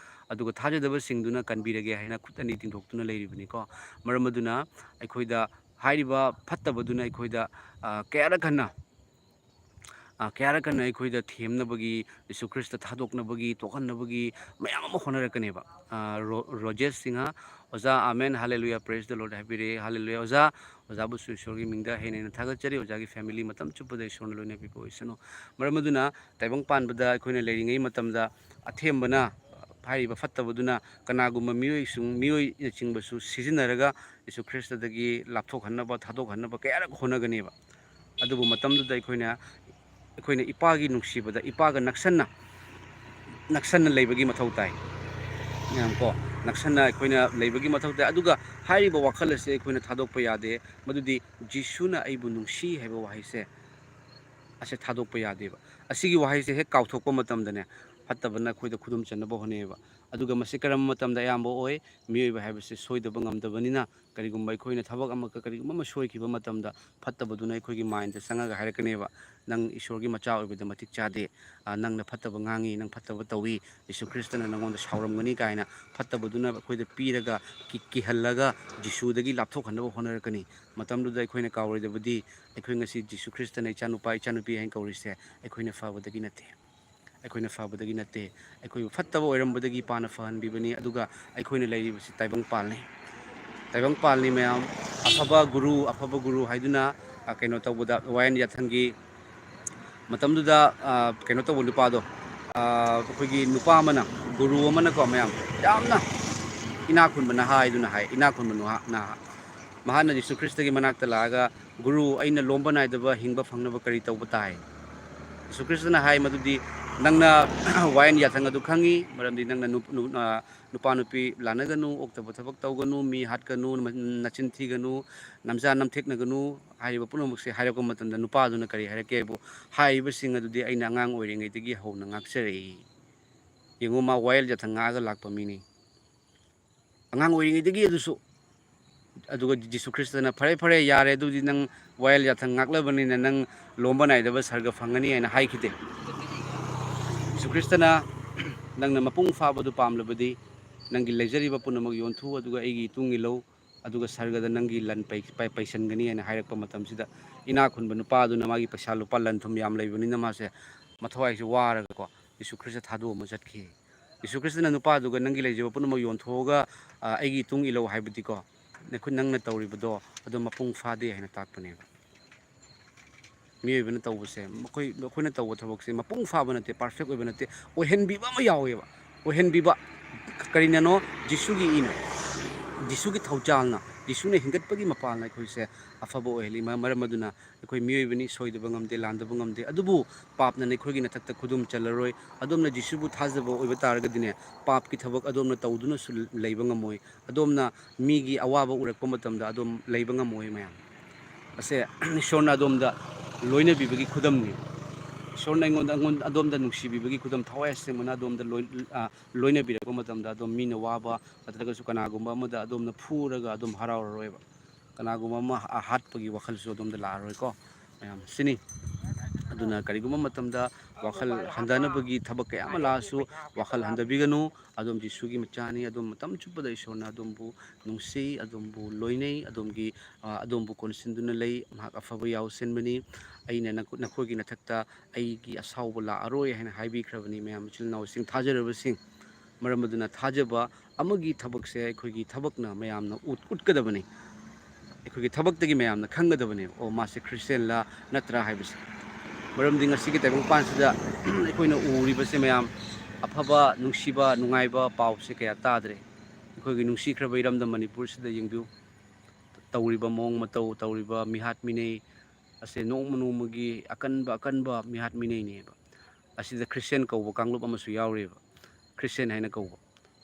ꯑꯗꯨꯒ ꯊꯥꯖꯗꯕꯁꯤꯡꯗꯨꯅ ꯀꯟꯕꯤꯔꯒꯦ ꯍꯥꯏꯅ ꯈꯨꯠ ꯑꯅꯤ ꯇꯤꯡꯊꯣꯛꯇꯨꯅ ꯂꯩꯔꯤꯕꯅꯤꯀꯣ꯫ ꯃꯔꯝ ꯑꯗꯨꯅ ꯑꯩꯈꯣꯏꯗ ꯍꯥꯏꯔꯤꯕ ꯐꯠꯇꯕꯗꯨꯅ ꯑꯩꯈꯣꯏꯗ, ꯑ, ꯀꯌꯥꯔꯛ ꯍꯟꯅ, ꯑ, ꯀꯌꯥꯔꯛ ꯍꯟꯅ ꯑꯩꯈꯣꯏꯗ ꯊꯦꯝꯅꯕꯒꯤ, ꯌꯤꯁꯨ ꯈ꯭ꯔꯤꯁꯇ ꯊꯥꯗꯣꯛꯅꯕꯒꯤ, ꯇꯣꯛꯍꯟꯅꯕꯒꯤ ꯃꯌꯥꯝ ꯑꯃ ꯍꯣꯠꯅꯔꯛꯀꯅꯦꯕ꯫ ꯑ, ꯔꯣ-, ꯔꯣꯖꯦꯁ ꯁꯤꯡꯍ, "ꯑꯣꯖꯥ, ꯑꯃꯦꯟ, ꯍꯥꯂꯦꯂꯨꯌꯥ, praise the Lord" ꯍꯥꯏꯕꯤꯔꯦ, "ꯍꯥꯂꯦꯂꯨꯌꯥ ꯑꯣꯖꯥ, ꯑꯣꯖꯥꯕꯨꯁꯨ ꯏꯁꯣꯔꯒꯤ ꯃꯤꯡꯗ ꯍꯦꯟꯅ ꯍꯦꯟꯅ ꯊꯥꯒꯠꯆꯔꯤ, ꯑꯣꯖꯥꯒꯤ family ꯃꯇꯝ ꯆꯨꯞꯄꯗ ꯏꯁꯣꯔꯅ ꯂꯣꯏꯅꯕꯤꯕ ꯑꯣꯏꯁꯅꯨ"꯫ ꯃꯔꯝ ꯑꯗꯨꯅ ꯇꯥꯏꯕꯪ ꯄꯥꯟꯕꯗ ꯑꯩꯈꯣꯏꯅ ꯂꯩꯔꯤꯉꯩ ꯃꯇꯝꯗ ꯑꯊꯦꯝꯕꯅ, ꯍꯥꯏꯔꯤꯕ ꯐꯠꯇꯕꯗꯨꯅ ꯀꯅꯥꯒꯨꯝꯕ ꯃꯤꯑꯣꯏꯁꯤꯡ, ꯃꯤꯑꯣꯏꯅꯆꯤꯡꯕꯁꯨ ꯁꯤꯖꯤꯟꯅꯔꯒ ꯌꯤꯁꯨ ꯈ꯭ꯔꯤꯁꯇꯗꯒꯤ ꯂꯥꯞꯊꯣꯛꯍꯟꯅꯕ, ꯊꯥꯗꯣꯛꯍꯟꯅꯕ ꯀꯌꯥꯔꯛ ꯍꯣꯠꯅꯒꯅꯦꯕ꯫ ꯑꯗꯨꯕꯨ ꯃꯇꯝꯗꯨꯗ ꯑꯩꯈꯣꯏꯅ, ꯑꯩꯈꯣꯏꯅ ꯏꯄꯥꯒꯤ ꯅꯨꯡꯁꯤꯕꯗ, ꯏꯄꯥꯒ ꯅꯛꯁꯟꯅ, ꯅꯛꯁꯟꯅ ꯂꯩꯕꯒꯤ ꯃꯊꯧ ꯇꯥꯏ꯫ ꯃꯌꯥꯝ ꯀꯣ, ꯅꯛꯁꯟꯅ ꯑꯩꯈꯣꯏꯅ ꯂꯩꯕꯒꯤ ꯃꯊꯧ ꯇꯥꯏ꯫ ꯑꯗꯨꯒ ꯍꯥꯏꯔꯤꯕ ꯋꯥꯈꯜ ꯑꯁꯤ ꯑꯩꯈꯣꯏꯅ ꯊꯥꯗꯣꯛꯄ ꯌꯥꯗꯦ꯫ ꯃꯗꯨꯗꯤ "ꯖꯤꯁꯨꯅ ꯑꯩꯕꯨ ꯅꯨꯡꯁꯤ" ꯍꯥꯏꯕ ꯋꯥꯍꯩꯁꯦ, ꯑꯁꯦ ꯊꯥꯗꯣꯛꯄ ꯌꯥꯗꯦꯕ꯫ ꯑꯁꯤꯒꯤ ꯋꯥꯍꯩꯁꯦ ꯍꯦꯛ ꯀꯥꯎꯊꯣꯛꯄ ꯃꯇꯝꯗꯅꯦ, ꯐꯠꯇꯕꯅ ꯑꯩꯈꯣꯏꯗ ꯈꯨꯗꯨꯝ ꯆꯟꯅꯕ ꯍꯣꯠꯅꯩꯌꯦꯕ꯫ ꯑꯗꯨꯒ ꯃꯁꯤ ꯀꯔꯝꯕ ꯃꯇꯝꯗ ꯑꯌꯥꯝꯕ ꯑꯣꯏ? ꯃꯤꯑꯣꯏꯕ ꯍꯥꯏꯕꯁꯤ ꯁꯣꯏꯗꯕ ꯉꯝꯗꯕꯅꯤꯅ, ꯀꯔꯤꯒꯨꯝꯕ ꯑꯩꯈꯣꯏꯅ ꯊꯕꯛ ꯑꯃ, ꯀꯔꯤꯒꯨꯝꯕ ꯑꯃ ꯁꯣꯏꯈꯤꯕ ꯃꯇꯝꯗ, ꯐꯠꯇꯕꯗꯨꯅ ꯑꯩꯈꯣꯏꯒꯤ mindꯇ ꯆꯪꯉꯒ ꯍꯥꯏꯔꯛꯀꯅꯦꯕ, "ꯅꯪ ꯏꯁꯣꯔꯒꯤ ꯃꯆꯥ ꯑꯣꯏꯕꯗ ꯃꯇꯤꯛ ꯆꯥꯗꯦ, ꯑ, ꯅꯪꯅ ꯐꯠꯇꯕ ꯉꯥꯡꯉꯤ, ꯅꯪ ꯐꯠꯇꯕ ꯇꯧꯏ, ꯌꯤꯁꯨ ꯈ꯭ꯔꯤꯁꯇꯅ ꯅꯪꯉꯣꯟꯗ ꯁꯥꯎꯔꯝꯒꯅꯤ" ꯀꯥꯏꯅ ꯐꯠꯇꯕꯗꯨꯅ ꯑꯩꯈꯣꯏꯗ ꯄꯤꯔꯒ, ꯀꯤ-, ꯀꯤꯍꯜꯂꯒ ꯖꯤꯁꯨꯗꯒꯤ ꯂꯥꯞꯊꯣꯛꯍꯟꯅꯕ ꯍꯣꯠꯅꯔꯛꯀꯅꯤ꯫ ꯃꯇꯝꯗꯨꯗ ꯑꯩꯈꯣꯏꯅ ꯀꯥꯎꯔꯣꯏꯗꯕꯗꯤ, ꯑꯩꯈꯣꯏ ꯉꯁꯤ ꯖꯤꯁꯨ ꯈ꯭ꯔꯤꯁꯇꯅ ꯏꯆꯥꯅꯨꯄꯥ, ꯏꯆꯥꯅꯨꯄꯤ ꯍꯥꯏꯅ ꯀꯧꯔꯤꯁꯦ ꯑꯩꯈꯣꯏꯅ ꯐꯕꯗꯒꯤ ꯅꯠꯇꯦ꯫ ꯑꯩꯈꯣꯏꯅ ꯐꯕꯗꯒꯤ ꯅꯠꯇꯦ꯫ ꯑꯩꯈꯣꯏꯕꯨ ꯐꯠꯇꯕ ꯑꯣꯏꯔꯝꯕꯗꯒꯤ ꯏꯄꯥꯅ ꯐꯍꯟꯕꯤꯕꯅꯤ꯫ ꯑꯗꯨꯒ ꯑꯩꯈꯣꯏꯅ ꯂꯩꯔꯤꯕꯁꯤ ꯇꯥꯏꯕꯪꯄꯥꯜꯅꯤ꯫ ꯇꯥꯏꯕꯪꯄꯥꯜꯅꯤ ꯃꯌꯥꯝ꯫ ꯑꯐꯕ ꯒꯨꯔꯨ, ꯑꯐꯕ ꯒꯨꯔꯨ ꯍꯥꯏꯗꯨꯅ, ꯑ, ꯀꯩꯅꯣ ꯇꯧꯕꯗ, ꯋꯥꯌꯦꯜ ꯌꯥꯊꯪꯒꯤ ꯃꯇꯝꯗꯨꯗ, ꯑ, ꯀꯩꯅꯣ ꯇꯧꯕ ꯅꯨꯄꯥꯗꯣ, ꯑ, ꯑꯩꯈꯣꯏꯒꯤ ꯅꯨꯄꯥ ꯑꯃꯅ, ꯒꯨꯔꯨ ꯑꯃꯅꯀꯣ ꯃꯌꯥꯝ, ꯌꯥꯝꯅ ꯏꯅꯥꯛ ꯈꯨꯟꯕ ꯅꯍꯥ ꯍꯥꯏꯗꯨꯅ ꯍꯥꯏ, ꯏꯅꯥꯛ ꯈꯨꯟꯕ ꯅꯨꯍꯥ-, ꯅꯍꯥ꯫ ꯃꯍꯥꯛꯅ ꯖꯤꯁꯨ ꯈ꯭ꯔꯤꯁꯇꯒꯤ ꯃꯅꯥꯛꯇ ꯂꯥꯛꯑꯒ, "ꯒꯨꯔꯨ, ꯑꯩꯅ ꯂꯣꯝꯕ ꯅꯥꯏꯗꯕ ꯍꯤꯡꯕ ꯐꯪꯅꯕ ꯀꯔꯤ ꯇꯧꯕ ꯇꯥꯏ?" ꯖꯤꯁꯨ ꯈ꯭ꯔꯤꯁꯇꯅ ꯍꯥꯏ ꯃꯗꯨꯗꯤ, "ꯅꯪꯅ ꯋꯥꯌꯦꯜ ꯌꯥꯊꯪ ꯑꯗꯨ ꯈꯪꯉꯤ, ꯃꯔꯝꯗꯤ ꯅꯪꯅ ꯅꯨꯞ-, ꯅꯨ-, ꯑ, ꯅꯨꯄꯥ ꯅꯨꯄꯤ ꯂꯥꯟꯅꯒꯅꯨ, ꯑꯣꯛꯇꯕ ꯊꯕꯛ ꯇꯧꯒꯅꯨ, ꯃꯤ ꯍꯥꯠꯀꯅꯨ, ꯅ-, ꯅꯆꯤꯟ ꯊꯤꯒꯅꯨ, ꯅꯝꯖꯥ ꯅꯝꯊꯦꯛꯅꯒꯅꯨ" ꯍꯥꯏꯔꯤꯕ ꯄꯨꯝꯅꯃꯛꯁꯦ ꯍꯥꯏꯔꯛꯄ ꯃꯇꯝꯗ ꯅꯨꯄꯥꯗꯨꯅ ꯀꯔꯤ ꯍꯥꯏꯔꯛꯀꯦ ꯍꯥꯏꯕꯨ, "ꯍꯥꯏꯔꯤꯕꯁꯤꯡ ꯑꯗꯨꯗꯤ ꯑꯩꯅ ꯑꯉꯥꯡ ꯑꯣꯏꯔꯤꯉꯩꯗꯒꯤ ꯍꯧꯅ ꯉꯥꯛꯆꯔꯛꯏ"꯫ ꯌꯦꯡꯉꯨ, ꯃꯥ ꯋꯥꯌꯦꯜ ꯌꯥꯊꯪ ꯉꯥꯛꯑꯒ ꯂꯥꯛꯄ ꯃꯤꯅꯤ꯫ ꯑꯉꯥꯡ ꯑꯣꯏꯔꯤꯉꯩꯗꯒꯤ ꯑꯗꯨꯁꯨ꯫ ꯑꯗꯨꯒ ꯖꯤꯁꯨ ꯈ꯭ꯔꯤꯁꯇꯅ, "ꯐꯔꯦ, ꯐꯔꯦ, ꯌꯥꯔꯦ, ꯑꯗꯨꯗꯤ ꯅꯪ ꯋꯥꯌꯦꯜ ꯌꯥꯊꯪ ꯉꯥꯛꯂꯕꯅꯤꯅ ꯅꯪ ꯂꯣꯝꯕ ꯅꯥꯏꯗꯕ ꯁꯔꯒ ꯐꯪꯒꯅꯤ" ꯍꯥꯏꯅ ꯍꯥꯏꯈꯤꯗꯦ꯫ ꯖꯤꯁꯨ ꯈ꯭ꯔꯤꯁꯇꯅ ꯅꯪꯅ ꯃꯄꯨꯡ ꯐꯥꯕꯗꯨ ꯄꯥꯝꯂꯕꯗꯤ ꯅꯪꯒꯤ ꯂꯩꯖꯔꯤꯕ ꯄꯨꯝꯅꯃꯛ ꯌꯣꯟꯊꯣꯛꯎ, ꯑꯗꯨꯒ ꯑꯩꯒꯤ ꯏꯇꯨꯡ ꯏꯜꯂꯧ, ꯑꯗꯨꯒ ꯁꯔꯒꯗ ꯅꯪꯒꯤ ꯂꯟ ꯄꯩ-, ꯄꯩ-, ꯄꯩꯁꯟꯒꯅꯤ ꯍꯥꯏꯅ ꯍꯥꯏꯔꯛꯄ ꯃꯇꯝꯁꯤꯗ, ꯏꯅꯥꯛ ꯈꯨꯟꯕ ꯅꯨꯄꯥꯗꯨꯅ ꯃꯥꯒꯤ ꯄꯩꯁꯥ ꯂꯨꯄꯥ ꯂꯟ ꯊꯨꯝ ꯌꯥꯝ ꯂꯩꯕꯅꯤꯅ ꯃꯥꯁꯦ ꯃꯊꯧꯋꯥꯏꯁꯦ ꯋꯥꯔꯒꯀꯣ ꯖꯤꯁꯨ ꯈ꯭ꯔꯤꯁꯇ ꯊꯥꯗꯣꯛꯑꯝꯃ ꯆꯠꯈꯤ꯫ ꯖꯤꯁꯨ ꯈ꯭ꯔꯤꯁꯇꯅ ꯅꯨꯄꯥꯗꯨꯒ "ꯅꯪꯒꯤ ꯂꯩꯖꯕ ꯄꯨꯝꯅꯃꯛ ꯌꯣꯟꯊꯣꯛꯑꯒ, ꯑ, ꯑꯩꯒꯤ ꯏꯇꯨꯡ ꯏꯜꯂꯧ" ꯍꯥꯏꯕꯗꯤꯀꯣ, ꯅꯈꯣꯏ, ꯅꯪꯅ ꯇꯧꯔꯤꯕꯗꯣ ꯑꯗꯨ ꯃꯄꯨꯡ ꯐꯥꯗꯦ ꯍꯥꯏꯅ ꯇꯥꯛꯄꯅꯦꯕ꯫ ꯃꯤꯑꯣꯏꯕꯅ ꯇꯧꯕꯁꯦ, ꯃꯈꯣꯏ, ꯑꯩꯈꯣꯏꯅ ꯇꯧꯕ ꯊꯕꯛꯁꯦ ꯃꯄꯨꯡ ꯐꯥꯕ ꯅꯠꯇꯦ, perfect ꯑꯣꯏꯕ ꯅꯠꯇꯦ, ꯑꯣꯏꯍꯟꯕꯤꯕ ꯑꯃ ꯌꯥꯎꯋꯦꯕ꯫ ꯑꯣꯏꯍꯟꯕꯤꯕ ꯀꯔꯤꯅꯅꯣ? ꯖꯤꯁꯨꯒꯤ ꯏꯅ, ꯖꯤꯁꯨꯒꯤ ꯊꯧꯖꯥꯜꯅ, ꯖꯤꯁꯨꯅ ꯍꯤꯡꯒꯠꯄꯒꯤ ꯃꯄꯥꯜꯅ ꯑꯩꯈꯣꯏꯁꯦ ꯑꯐꯕ ꯑꯣꯏꯍꯜꯂꯤ꯫ ꯃ-, ꯃꯔꯝ ꯑꯗꯨꯅ ꯑꯩꯈꯣꯏ ꯃꯤꯑꯣꯏꯕꯅꯤ, ꯁꯣꯏꯗꯕ ꯉꯝꯗꯦ, ꯂꯥꯟꯗꯕ ꯉꯝꯗꯦ, ꯑꯗꯨꯕꯨ ꯄꯥꯞꯅ ꯅꯈꯣꯏꯒꯤ ꯅꯊꯛꯇ ꯈꯨꯗꯨꯝ ꯆꯜꯂꯔꯣꯏ꯫ ꯑꯗꯣꯝꯅ ꯖꯤꯁꯨꯕꯨ ꯊꯥꯖꯕ ꯑꯣꯏꯕ ꯇꯥꯔꯒꯗꯤꯅꯦ, ꯄꯥꯞꯀꯤ ꯊꯕꯛ ꯑꯗꯣꯝꯅ ꯇꯧꯗꯨꯅꯁꯨ ꯂꯩꯕ ꯉꯝꯃꯣꯏ꯫ ꯑꯗꯣꯝꯅ ꯃꯤꯒꯤ ꯑꯋꯥꯕ ꯎꯔꯛꯄ ꯃꯇꯝꯗ ꯑꯗꯣꯝ ꯂꯩꯕ ꯉꯝꯃꯣꯏ ꯃꯌꯥꯝ꯫ ꯑꯁꯦ ꯏꯁꯣꯔꯅ ꯑꯗꯣꯝꯗ ꯂꯣꯏꯅꯕꯤꯕꯒꯤ ꯈꯨꯗꯝꯅꯤ꯫ ꯏꯁꯣꯔꯅ ꯑꯩꯉꯣꯟꯗ, ꯑꯩꯉꯣꯟꯗ ꯑꯗꯣꯝꯗ ꯅꯨꯡꯁꯤꯕꯤꯕꯒꯤ ꯈꯨꯗꯝ, ꯊꯋꯥꯏ ꯑꯁꯦꯡꯕꯅ ꯑꯗꯣꯝꯗ ꯂꯣꯏ-, ꯑ, ꯂꯣꯏꯅꯕꯤꯔꯛꯄ ꯃꯇꯝꯗ ꯑꯗꯣꯝ ꯃꯤꯅ ꯋꯥꯕ ꯅꯠꯇ꯭ꯔꯒꯁꯨ ꯀꯅꯥꯒꯨꯝꯕ ꯑꯃꯗ ꯑꯗꯣꯝꯅ ꯐꯨꯔꯒ ꯑꯗꯣꯝ ꯍꯔꯥꯎꯔꯔꯣꯏꯕ꯫ ꯀꯅꯥꯒꯨꯝꯕ ꯑꯃ ꯍꯥ-, ꯍꯥꯠꯄꯒꯤ ꯋꯥꯈꯜꯁꯨ ꯑꯗꯣꯝꯗ ꯂꯥꯛꯑꯔꯣꯏꯀꯣ꯫ ꯃꯌꯥꯝ ꯁꯤꯅꯤ꯫ ꯑꯗꯨꯅ ꯀꯔꯤꯒꯨꯝꯕ ꯃꯇꯝꯗ ꯋꯥꯈꯜ ꯍꯟꯊꯅꯕꯒꯤ ꯊꯕꯛ ꯀꯌꯥ ꯑꯃ ꯂꯥꯛꯑꯁꯨ ꯋꯥꯈꯜ ꯍꯟꯊꯕꯤꯒꯅꯨ꯫ ꯑꯗꯣꯝ ꯖꯤꯁꯨꯒꯤ ꯃꯆꯥꯅꯤ꯫ ꯑꯗꯣꯝ ꯃꯇꯝ ꯆꯨꯞꯄꯗ ꯏꯁꯣꯔꯅ ꯑꯗꯣꯝꯕꯨ ꯅꯨꯡꯁꯤ, ꯑꯗꯣꯝꯕꯨ ꯂꯣꯏꯅꯩ, ꯑꯗꯣꯝꯒꯤ, ꯑ, ꯑꯗꯣꯝꯕꯨ ꯀꯣꯟꯁꯤꯟꯗꯨꯅ ꯂꯩ꯫ ꯃꯍꯥꯛ ꯑꯐꯕ ꯌꯥꯎꯁꯦꯟꯕꯅꯤ꯫ ꯑꯩꯅ ꯅꯈꯣ-, ꯅꯈꯣꯏꯒꯤ ꯅꯊꯛꯇ ꯑꯩꯒꯤ ꯑꯁꯥꯎꯕ ꯂꯥꯛꯑꯔꯣꯏ ꯍꯥꯏꯅ ꯍꯥꯏꯕꯤꯈ꯭ꯔꯕꯅꯤ꯫ ꯃꯌꯥꯝ ꯏꯆꯤꯜ ꯏꯅꯥꯎꯁꯤꯡ, ꯊꯥꯖꯔꯕꯁꯤꯡ, ꯃꯔꯝ ꯑꯗꯨꯅ ꯊꯥꯖꯕ ꯑꯃꯒꯤ ꯊꯕꯛꯁꯦ ꯑꯩꯈꯣꯏꯒꯤ ꯊꯕꯛꯅ ꯃꯌꯥꯝꯅ ꯎꯠ-, ꯎꯠꯀꯗꯕꯅꯤ꯫ ꯑꯩꯈꯣꯏꯒꯤ ꯊꯕꯛꯇꯒꯤ ꯃꯌꯥꯝꯅ ꯈꯪꯒꯗꯕꯅꯤ, "ꯑꯣ, ꯃꯥꯁꯦ ꯈ꯭ꯔꯤꯁꯇꯦꯟꯂ ꯅꯠꯇ꯭ꯔꯥ?" ꯍꯥꯏꯕꯁꯦ꯫ ꯃꯔꯝꯗꯤ ꯉꯁꯤꯒꯤ ꯇꯥꯏꯕꯪꯄꯥꯟꯁꯤꯗ ꯑꯩꯈꯣꯏꯅ ꯎꯔꯤꯕꯁꯦ ꯃꯌꯥꯝ, ꯑꯐꯕ, ꯅꯨꯡꯁꯤꯕ, ꯅꯨꯡꯉꯥꯏꯕ ꯄꯥꯎꯁꯦ ꯀꯌꯥ ꯇꯥꯗ꯭ꯔꯦ꯫ ꯑꯩꯈꯣꯏꯒꯤ ꯅꯨꯡꯁꯤꯈ꯭ꯔꯕ ꯏꯔꯝꯗꯝ ꯃꯅꯤꯄꯨꯔꯁꯤꯗ ꯌꯦꯡꯕꯤꯌꯨ꯫ ꯇꯧꯔꯤꯕ ꯃꯑꯣꯡ ꯃꯇꯧ, ꯇꯧꯔꯤꯕ ꯃꯤꯍꯥꯠ ꯃꯤꯅꯩ ꯑꯁꯦ ꯅꯣꯡꯃ ꯅꯣꯡꯃꯒꯤ ꯑꯀꯟꯕ, ꯑꯀꯟꯕ ꯃꯤꯍꯥꯠ ꯃꯤꯅꯩꯅꯦꯕ꯫ ꯑꯁꯤꯗ ꯈ꯭ꯔꯤꯁꯇꯦꯟ ꯀꯧꯕ ꯀꯥꯡꯂꯨꯞ ꯑꯃꯁꯨ ꯌꯥꯎꯔꯤꯕ꯫ ꯈ꯭ꯔꯤꯁꯇꯦꯟ ꯍꯥꯏꯅ ꯀꯧꯕ,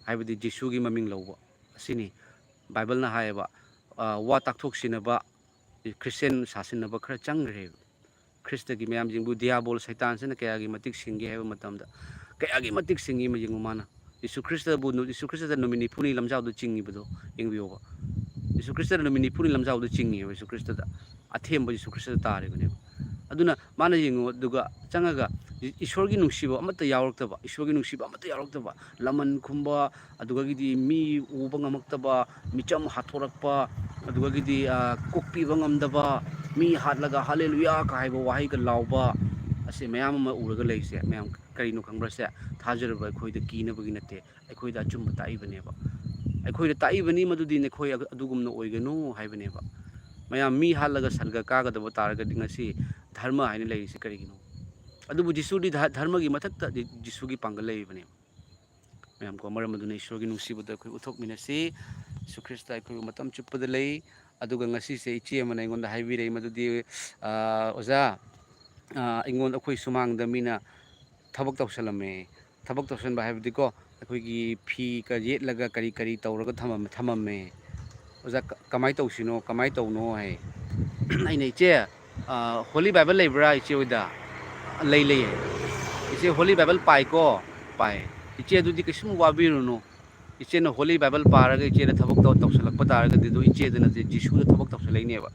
ꯍꯥꯏꯕꯗꯤ ꯖꯤꯁꯨꯒꯤ ꯃꯃꯤꯡ ꯂꯧꯕ ꯑꯁꯤꯅꯤ꯫ ꯕꯥꯏꯕꯜꯅ ꯍꯥꯏꯌꯦꯕ, ꯑ, ꯋꯥ ꯇꯥꯛꯊꯣꯛꯁꯤꯟꯅꯕ, ꯈ꯭ꯔꯤꯁꯇꯦꯟ ꯁꯥꯁꯤꯟꯅꯕ ꯈꯔ ꯆꯪꯈ꯭ꯔꯦꯕ꯫ ꯈ꯭ꯔꯤꯁꯇꯒꯤ ꯃꯌꯥꯝꯁꯤꯡꯕꯨ ꯗꯤꯌꯥꯕꯣꯜ ꯁꯩꯇꯥꯟꯁꯤꯅ ꯀꯌꯥꯒꯤ ꯃꯇꯤꯛ ꯁꯤꯡꯒꯦ ꯍꯥꯏꯕ ꯃꯇꯝꯗ, ꯀꯌꯥꯒꯤ ꯃꯇꯤꯛ ꯁꯤꯡꯉꯤ ꯑꯃ ꯌꯦꯡꯉꯨ ꯃꯥꯅ꯫ ꯖꯤꯁꯨ ꯈ꯭ꯔꯤꯁꯇꯕꯨ ꯅꯨ-, ꯖꯤꯁꯨ ꯈ꯭ꯔꯤꯁꯇꯗ ꯅꯨꯃꯤꯠ ꯅꯤꯐꯨꯅꯤ ꯂꯝꯖꯥꯎꯗ ꯆꯤꯡꯉꯤꯕꯗꯣ ꯌꯦꯡꯕꯤꯌꯣꯕ꯫ ꯖꯤꯁꯨ ꯈ꯭ꯔꯤꯁꯇꯗ ꯅꯨꯃꯤꯠ ꯅꯤꯐꯨꯅꯤ ꯂꯝꯖꯥꯎꯗ ꯆꯤꯡꯉꯤꯕ ꯖꯤꯁꯨ ꯈ꯭ꯔꯤꯁꯇꯗ꯫ ꯑꯊꯦꯝꯕ ꯖꯤꯁꯨ ꯈ꯭ꯔꯤꯁꯇꯗ ꯇꯥꯔꯤꯕꯅꯦꯕ꯫ ꯑꯗꯨꯅ ꯃꯥꯅ ꯌꯦꯡꯉꯨ, ꯑꯗꯨꯒ ꯆꯪꯉꯒ ꯏꯁꯣꯔꯒꯤ ꯅꯨꯡꯁꯤꯕ ꯑꯃꯠꯇ ꯌꯥꯎꯔꯛꯇꯕ, ꯏꯁꯣꯔꯒꯤ ꯅꯨꯡꯁꯤꯕ ꯑꯃꯠꯇ ꯌꯥꯎꯔꯛꯇꯕ, ꯂꯃꯟ ꯈꯨꯝꯕ, ꯑꯗꯨꯗꯒꯤꯗꯤ ꯃꯤ ꯎꯕ ꯉꯝꯃꯛꯇꯕ, ꯃꯤꯆꯝ ꯍꯥꯠꯇꯣꯔꯛꯄ, ꯑꯗꯨꯗꯒꯤꯗꯤ, ꯑ, ꯀꯣꯛꯄꯤꯕ ꯉꯝꯗꯕ, ꯃꯤ ꯍꯥꯠꯂꯒ "ꯍꯥꯂꯦꯂꯨꯌꯥ" ꯀ ꯍꯥꯏꯕ ꯋꯥꯍꯩꯒ ꯂꯥꯎꯕ, ꯑꯁꯤ ꯃꯌꯥꯝ ꯑꯃ ꯎꯔꯒ ꯂꯩꯔꯤꯁꯦ ꯃꯌꯥꯝ ꯀꯔꯤꯅꯣ ꯈꯪꯕ꯭ꯔꯥ? ꯁꯦ, ꯊꯥꯖꯔꯕ ꯑꯩꯈꯣꯏꯗ ꯀꯤꯅꯕꯒꯤ ꯅꯠꯇꯦ, ꯑꯩꯈꯣꯏꯗ ꯑꯆꯨꯝꯕ ꯇꯥꯛꯏꯕꯅꯦꯕ꯫ ꯑꯩꯈꯣꯏꯗ ꯇꯥꯛꯏꯕꯅꯤ ꯃꯗꯨꯗꯤ ꯅꯈꯣꯏ ꯑꯗꯨꯒꯨꯝꯅ ꯑꯣꯏꯒꯅꯨ ꯍꯥꯏꯕꯅꯦꯕ꯫ ꯃꯌꯥꯝ ꯃꯤ ꯍꯥꯠꯂꯒ ꯁꯔꯒ ꯀꯥꯒꯗꯕ ꯇꯥꯔꯒꯗꯤ ꯉꯁꯤ ꯙꯔꯃ ꯍꯥꯏꯅ ꯂꯩꯔꯤꯁꯤ ꯀꯔꯤꯒꯤꯅꯣ? ꯑꯗꯨꯕꯨ ꯖꯤꯁꯨꯗꯤ ꯙ-, ꯙꯔꯃꯒꯤ ꯃꯊꯛꯇ ꯖꯤ-, ꯖꯤꯁꯨꯒꯤ ꯄꯥꯡꯒꯜ ꯂꯩꯔꯤꯕꯅꯦꯕ꯫ ꯃꯌꯥꯝ ꯀꯣ, ꯃꯔꯝ ꯑꯗꯨꯅ ꯏꯁꯣꯔꯒꯤ ꯅꯨꯡꯁꯤꯕꯗ ꯑꯩꯈꯣꯏ ꯎꯠꯊꯣꯛꯃꯤꯟꯅꯁꯤ꯫ ꯖꯤꯁꯨ ꯈ꯭ꯔꯤꯁꯇ ꯑꯩꯈꯣꯏꯕꯨ ꯃꯇꯝ ꯆꯨꯞꯄꯗ ꯂꯩ꯫ ꯑꯗꯨꯒ ꯉꯁꯤꯁꯦ ꯏꯆꯦ ꯑꯃꯅ ꯑꯩꯉꯣꯟꯗ ꯍꯥꯏꯕꯤꯔꯛꯏ ꯃꯗꯨꯗꯤ, ꯑ, ꯑꯣꯖꯥ, ꯑ, ꯑꯩꯉꯣꯟꯗ, ꯑꯩꯈꯣꯏ ꯁꯨꯃꯥꯡꯗ ꯃꯤꯅ ꯊꯕꯛ ꯇꯧꯁꯜꯂꯝꯃꯦ꯫ ꯊꯕꯛ ꯇꯧꯁꯟꯕ ꯍꯥꯏꯕꯗꯤꯀꯣ, ꯑꯩꯈꯣꯏꯒꯤ ꯐꯤꯒ ꯌꯦꯠꯂꯒ ꯀꯔꯤ ꯀꯔꯤ ꯇꯧꯔꯒ ꯊꯃꯝ-, ꯊꯃꯝꯃꯦ꯫ "ꯑꯣꯖꯥ, ꯀ-, ꯀꯃꯥꯏꯅ ꯇꯧꯁꯤꯅꯣ, ꯀꯃꯥꯏꯅ ꯇꯧꯅꯣ?" ꯍꯥꯏ꯫ ꯑꯩꯅ, "ꯏꯆꯦ, ꯑ, Holy Bible ꯂꯩꯕ꯭ꯔꯥ ꯏꯆꯦ ꯍꯣꯏꯗ?" "ꯂꯩ, ꯂꯩꯌꯦ꯫" "ꯏꯆꯦ, Holy Bible ꯄꯥꯏꯀꯣ?" "ꯄꯥꯏ꯫" "ꯏꯆꯦ, ꯑꯗꯨꯗꯤ ꯀꯩꯁꯨꯝ ꯋꯥꯕꯤꯔꯨꯅꯨ꯫ ꯏꯆꯦꯅ Holy Bible ꯄꯥꯔꯒ ꯏꯆꯦꯅ ꯊꯕꯛ ꯇꯧ-, ꯇꯧꯁꯜꯂꯛꯄ ꯇꯥꯔꯒꯗꯤ ꯑꯗꯨ ꯏꯆꯦꯗ ꯅꯠꯇꯦ, ꯖꯤꯁꯨꯗ ꯊꯕꯛ ꯇꯧꯁꯜꯂꯛꯏꯅꯦꯕ꯫"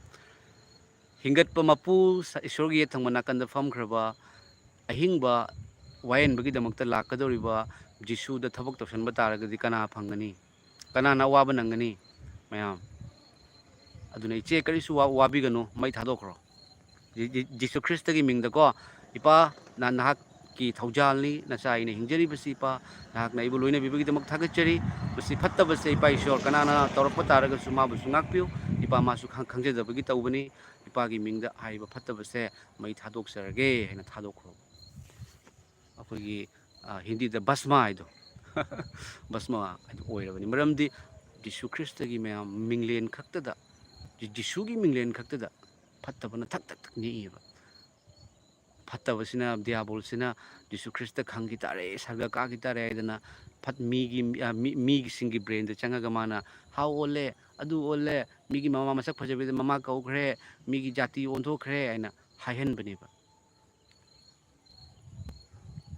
ꯍꯤꯡꯒꯠꯄ ꯃꯄꯨ, ꯏꯁꯣꯔꯒꯤ ꯌꯦꯠ ꯊꯪꯕ ꯅꯥꯀꯟꯗ ꯐꯝꯈ꯭ꯔꯕ, ꯑꯍꯤꯡꯕ ꯋꯥꯌꯦꯟꯕꯒꯤꯗꯃꯛꯇ ꯂꯥꯛꯀꯗꯧꯔꯤꯕ ꯖꯤꯁꯨꯗ ꯊꯕꯛ ꯇꯧꯁꯟꯕ ꯇꯥꯔꯒꯗꯤ ꯀꯅꯥ ꯐꯪꯒꯅꯤ? ꯀꯅꯥꯅ ꯑꯋꯥꯕ ꯅꯪꯒꯅꯤ? ꯃꯌꯥꯝ꯫ ꯑꯗꯨꯅ ꯏꯆꯦ, ꯀꯔꯤꯁꯨ ꯋꯥ-, ꯋꯥꯕꯤꯒꯅꯨ, ꯃꯩ ꯊꯥꯗꯣꯛꯈ꯭ꯔꯣ꯫ ꯖꯤ-, ꯖꯤ-, ꯖꯤꯁꯨ ꯈ꯭ꯔꯤꯁꯇꯒꯤ ꯃꯤꯡꯗꯀꯣ, ꯏꯄꯥ, ꯅ-, ꯅꯍꯥꯛꯀꯤ ꯊꯧꯖꯥꯜꯅꯤ, ꯅꯆꯥ ꯑꯩꯅ ꯍꯤꯡꯖꯔꯤꯕꯁꯤ, ꯏꯄꯥ, ꯅꯍꯥꯛꯅ ꯑꯩꯕꯨ ꯂꯣꯏꯅꯕꯤꯕꯒꯤꯗꯃꯛ ꯊꯥꯒꯠꯆꯔꯤ꯫ ꯃꯁꯤ ꯐꯠꯇꯕꯁꯦ, ꯏꯄꯥ ꯏꯁꯣꯔ, ꯀꯅꯥꯅ ꯇꯧꯔꯛꯄ ꯇꯥꯔꯒꯁꯨ ꯃꯥꯕꯨꯁꯨ ꯉꯥꯛꯄꯤꯌꯨ꯫ ꯏꯄꯥ, ꯃꯥꯁꯨ ꯈꯪ-, ꯈꯪꯖꯗꯕꯒꯤ ꯇꯧꯕꯅꯤ꯫ ꯏꯄꯥꯒꯤ ꯃꯤꯡꯗ ꯍꯥꯏꯔꯤꯕ ꯐꯠꯇꯕꯁꯦ ꯃꯩ ꯊꯥꯗꯣꯛꯆꯔꯒꯦ ꯍꯥꯏꯅ ꯊꯥꯗꯣꯛꯈ꯭ꯔꯣ꯫ ꯑꯩꯈꯣꯏꯒꯤ, ꯑ, ꯍꯤꯟꯗꯤꯗ ꯚꯁꯃ ꯍꯥꯏꯗꯣ, ꯚꯁꯃ ꯍꯥꯏꯗꯣ ꯑꯣꯏꯔꯕꯅꯤ꯫ ꯃꯔꯝꯗꯤ ꯖꯤꯁꯨ ꯈ꯭ꯔꯤꯁꯇꯒꯤ ꯃꯌꯥꯝ ꯃꯤꯡꯂꯦꯟ ꯈꯛꯇꯗ, ꯖꯤ-, ꯖꯤꯁꯨꯒꯤ ꯃꯤꯡꯂꯦꯟ ꯈꯛꯇꯗ ꯐꯠꯇꯕꯅ ꯊꯛ ꯊꯛ ꯊꯛ ꯅꯤꯛꯏꯕ꯫ ꯐꯠꯇꯕꯁꯤꯅ, ꯗꯤꯌꯥꯕꯣꯜꯁꯤꯅ ꯖꯤꯁꯨ ꯈ꯭ꯔꯤꯁꯇ ꯈꯪꯈꯤ ꯇꯥꯔꯦ, ꯁꯔꯒ ꯀꯥꯈꯤ ꯇꯥꯔꯦ ꯍꯥꯏꯗꯅ ꯐꯠ-, ꯃꯤꯒꯤ, ꯑ, ꯃꯤ-, ꯃꯤꯒꯤꯁꯤꯡꯒꯤ ꯕ꯭ꯔꯦꯟꯗ ꯆꯪꯉꯒ ꯃꯥꯅ ꯍꯥꯎ ꯑꯣꯜꯂꯦ, ꯑꯗꯨ ꯑꯣꯜꯂꯦ, ꯃꯤꯒꯤ ꯃꯃꯥ ꯃꯁꯛ ꯐꯖꯕꯤꯗ ꯃꯃꯥ ꯀꯧꯈ꯭ꯔꯦ, ꯃꯤꯒꯤ ꯖꯥꯇꯤ ꯑꯣꯟꯊꯣꯛꯈ꯭ꯔꯦ ꯍꯥꯏꯅ ꯍꯥꯏꯍꯟꯕꯅꯦꯕ꯫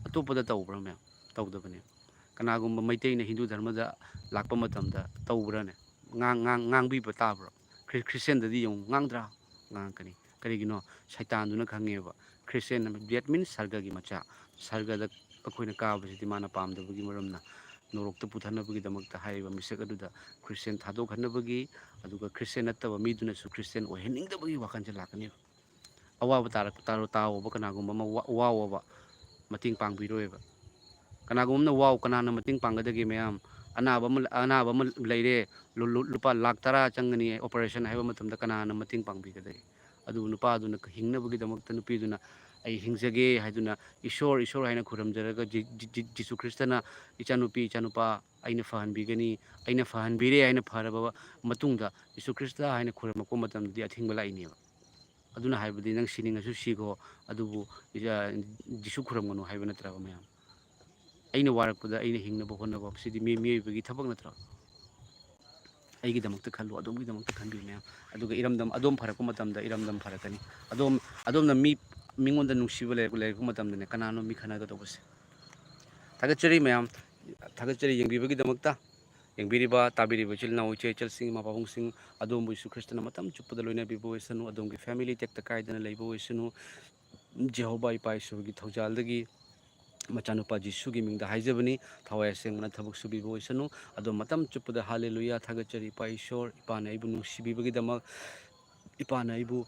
ꯑꯇꯣꯞꯄꯗ ꯇꯧꯕ꯭ꯔꯥ ꯃꯌꯥꯝ? ꯇꯧꯗꯕꯅꯦ꯫ ꯀꯅꯥꯒꯨꯝꯕ ꯃꯩꯇꯩꯅ ꯍꯤꯟꯗꯨ ꯙꯔꯃꯗ ꯂꯥꯛꯄ ꯃꯇꯝꯗ ꯇꯧꯕ꯭ꯔꯥꯅꯦ? ꯉꯥꯡ-, ꯉꯥꯡ-, ꯉꯥꯡꯕꯤꯕ ꯇꯥꯕ꯭ꯔꯣ? ꯈ꯭ꯔꯤ-, ꯈ꯭ꯔꯤꯁꯇꯤꯌꯥꯟꯗꯗꯤ ꯌꯦꯡꯉꯨ, ꯉꯥꯡꯗ꯭ꯔꯥ? ꯉꯥꯡꯉꯛꯀꯅꯤ꯫ ꯀꯔꯤꯒꯤꯅꯣ? ꯁꯩꯇꯥꯟꯗꯨꯅ ꯈꯪꯉꯦꯕ꯫ ꯈ꯭ꯔꯤꯁꯇꯦꯟ, that means ꯁꯔꯒꯒꯤ ꯃꯆꯥ꯫ ꯁꯔꯒꯗ ꯑꯩꯈꯣꯏꯅ ꯀꯥꯕꯁꯤꯗꯤ ꯃꯥꯅ ꯄꯥꯝꯗꯕꯒꯤ ꯃꯔꯝꯅ, ꯅꯣꯔꯣꯛꯇ ꯄꯨꯊꯅꯕꯒꯤꯗꯃꯛꯇ ꯍꯥꯏꯔꯤꯕ ꯃꯤꯁꯛ ꯑꯗꯨꯗ ꯈ꯭ꯔꯤꯁꯇꯦꯟ ꯊꯥꯗꯣꯛꯍꯟꯅꯕꯒꯤ, ꯑꯗꯨꯒ ꯈ꯭ꯔꯤꯁꯇꯦꯟ ꯅꯠꯇꯕ ꯃꯤꯗꯨꯅꯁꯨ ꯈ꯭ꯔꯤꯁꯇꯦꯟ ꯑꯣꯏꯍꯟꯅꯤꯡꯗꯕꯒꯤ ꯋꯥꯈꯜꯁꯦ ꯂꯥꯛꯀꯅꯦꯕ꯫ ꯑꯋꯥꯕ ꯇꯥꯔꯛ-, ꯇꯥꯔꯣ-, ꯇꯥꯎꯕ ꯀꯅꯥꯒꯨꯝꯕ ꯑꯃ ꯋꯥ-, ꯋꯥꯎꯑꯕ, ꯃꯇꯦꯡ ꯄꯥꯡꯕꯤꯔꯣꯏꯕ꯫ ꯀꯅꯥꯒꯨꯝꯕ ꯑꯃꯅ ꯋꯥꯎ, ꯀꯅꯥꯅ ꯃꯇꯦꯡ ꯄꯥꯡꯒꯗꯒꯦ ꯃꯌꯥꯝ? ꯑꯅꯥꯕ ꯑꯃ, ꯑꯅꯥꯕ ꯑꯃ ꯂꯩꯔꯦ, ꯂꯨ-, ꯂꯨ-, ꯂꯨꯄꯥ ꯂꯥꯈ ꯇꯔꯥ ꯆꯪꯒꯅꯤ operation ꯍꯥꯏꯕ ꯃꯇꯝꯗ ꯀꯅꯥꯅ ꯃꯇꯦꯡ ꯄꯥꯡꯕꯤꯒꯗꯒꯦ? ꯑꯗꯨꯕꯨ ꯅꯨꯄꯥꯗꯨꯅ ꯍꯤꯡꯅꯕꯒꯤꯗꯃꯛꯇ ꯅꯨꯄꯤꯗꯨꯅ "ꯑꯩ ꯍꯤꯡꯖꯒꯦ" ꯍꯥꯏꯗꯨꯅ ꯏꯁꯣꯔ, ꯏꯁꯣꯔ ꯍꯥꯏꯅ ꯈꯨꯔꯨꯝꯖꯔꯒ ꯖꯤ-, ꯖꯤ-, ꯖꯤ-, ꯖꯤꯁꯨ ꯈ꯭ꯔꯤꯁꯇꯅ "ꯏꯆꯥꯅꯨꯄꯤ, ꯏꯆꯥꯅꯨꯄꯥ, ꯑꯩꯅ ꯐꯍꯟꯕꯤꯒꯅꯤ, ꯑꯩꯅ ꯐꯍꯟꯕꯤꯔꯦ" ꯍꯥꯏꯅ ꯐꯔꯕ ꯃꯇꯨꯡꯗ ꯖꯤꯁꯨ ꯈ꯭ꯔꯤꯁꯇ ꯍꯥꯏꯅ ꯈꯨꯔꯨꯝꯃꯛꯄ ꯃꯇꯝꯗꯗꯤ ꯑꯊꯤꯡꯕ ꯂꯥꯛꯏꯅꯦꯕ꯫ ꯑꯗꯨꯅ ꯍꯥꯏꯕꯗꯤ ꯅꯪ ꯁꯤꯅꯤꯡꯉꯁꯨ ꯁꯤꯈꯣ, ꯑꯗꯨꯕꯨ, ꯑ, ꯖꯤꯁꯨ ꯈꯨꯔꯨꯝꯒꯅꯨ ꯍꯥꯏꯕ ꯅꯠꯇ꯭ꯔꯕ ꯃꯌꯥꯝ? ꯑꯩꯅ ꯋꯥꯔꯛꯄꯗ ꯑꯩꯅ ꯍꯤꯡꯅꯕ ꯍꯣꯠꯅꯕ, ꯁꯤꯗꯤ ꯃꯤ-, ꯃꯤꯑꯣꯏꯕꯒꯤ ꯊꯕꯛ ꯅꯠꯇ꯭ꯔꯣ? ꯑꯩꯒꯤꯗꯃꯛꯇ ꯈꯜꯂꯨ, ꯑꯗꯣꯝꯒꯤꯗꯃꯛꯇ ꯈꯟꯕꯤꯌꯨ ꯃꯌꯥꯝ꯫ ꯑꯗꯨꯒ ꯏꯔꯝꯗꯝ, ꯑꯗꯣꯝ ꯐꯔꯛꯄ ꯃꯇꯝꯗ ꯏꯔꯝꯗꯝ ꯐꯔꯛꯀꯅꯤ꯫ ꯑꯗꯣꯝ, ꯑꯗꯣꯝꯅ ꯃꯤ, ꯃꯤꯉꯣꯟꯗ ꯅꯨꯡꯁꯤꯕ ꯂꯩꯔꯛ-, ꯂꯩꯔꯛꯄ ꯃꯇꯝꯗꯅꯦ, ꯀꯅꯥꯅꯣ ꯃꯤ ꯈꯠꯅꯒꯗꯧꯕꯁꯦ? ꯊꯥꯒꯠꯆꯔꯤ ꯃꯌꯥꯝ, ꯊꯥꯒꯠꯆꯔꯤ ꯌꯦꯡꯕꯤꯕꯒꯤꯗꯃꯛꯇ꯫ ꯌꯦꯡꯕꯤꯔꯤꯕ, ꯇꯥꯕꯤꯔꯤꯕ ꯏꯆꯤꯜ ꯏꯅꯥꯎ, ꯏꯆꯦ ꯏꯆꯜꯁꯤꯡ, ꯏꯃꯥ ꯄꯥꯕꯨꯡꯁꯤꯡ, ꯑꯗꯣꯝꯕꯨ ꯌꯤꯁꯨ ꯈ꯭ꯔꯤꯁꯇꯅ ꯃꯇꯝ ꯆꯨꯞꯄꯗ ꯂꯣꯏꯅꯕꯤꯕ ꯑꯣꯏꯁꯅꯨ꯫ ꯑꯗꯣꯝꯒꯤ family ꯇꯦꯛꯇ ꯀꯥꯏꯗꯅ ꯂꯩꯕ ꯑꯣꯏꯁꯅꯨ꯫ ꯖꯦꯍꯣꯚꯥ ꯏꯄꯥ ꯏꯁꯣꯔꯒꯤ ꯊꯧꯖꯥꯜꯗꯒꯤ ꯃꯆꯥꯅꯨꯄꯥ ꯖꯤꯁꯨꯒꯤ ꯃꯤꯡꯗ ꯍꯥꯏꯖꯕꯅꯤ, ꯊꯋꯥꯏ ꯑꯁꯦꯡꯕꯅ ꯊꯕꯛ ꯁꯨꯕꯤꯕ ꯑꯣꯏꯁꯅꯨ꯫ ꯑꯗꯣ ꯃꯇꯝ ꯆꯨꯞꯄꯗ ꯍꯥꯂꯦꯂꯨꯌꯥ, ꯊꯥꯒꯠꯆꯔꯤ ꯏꯄꯥ ꯏꯁꯣꯔ, ꯏꯄꯥꯅ ꯑꯩꯕꯨ ꯅꯨꯡꯁꯤꯕꯤꯕꯒꯤꯗꯃꯛ, ꯏꯄꯥꯅ ꯑꯩꯕꯨ,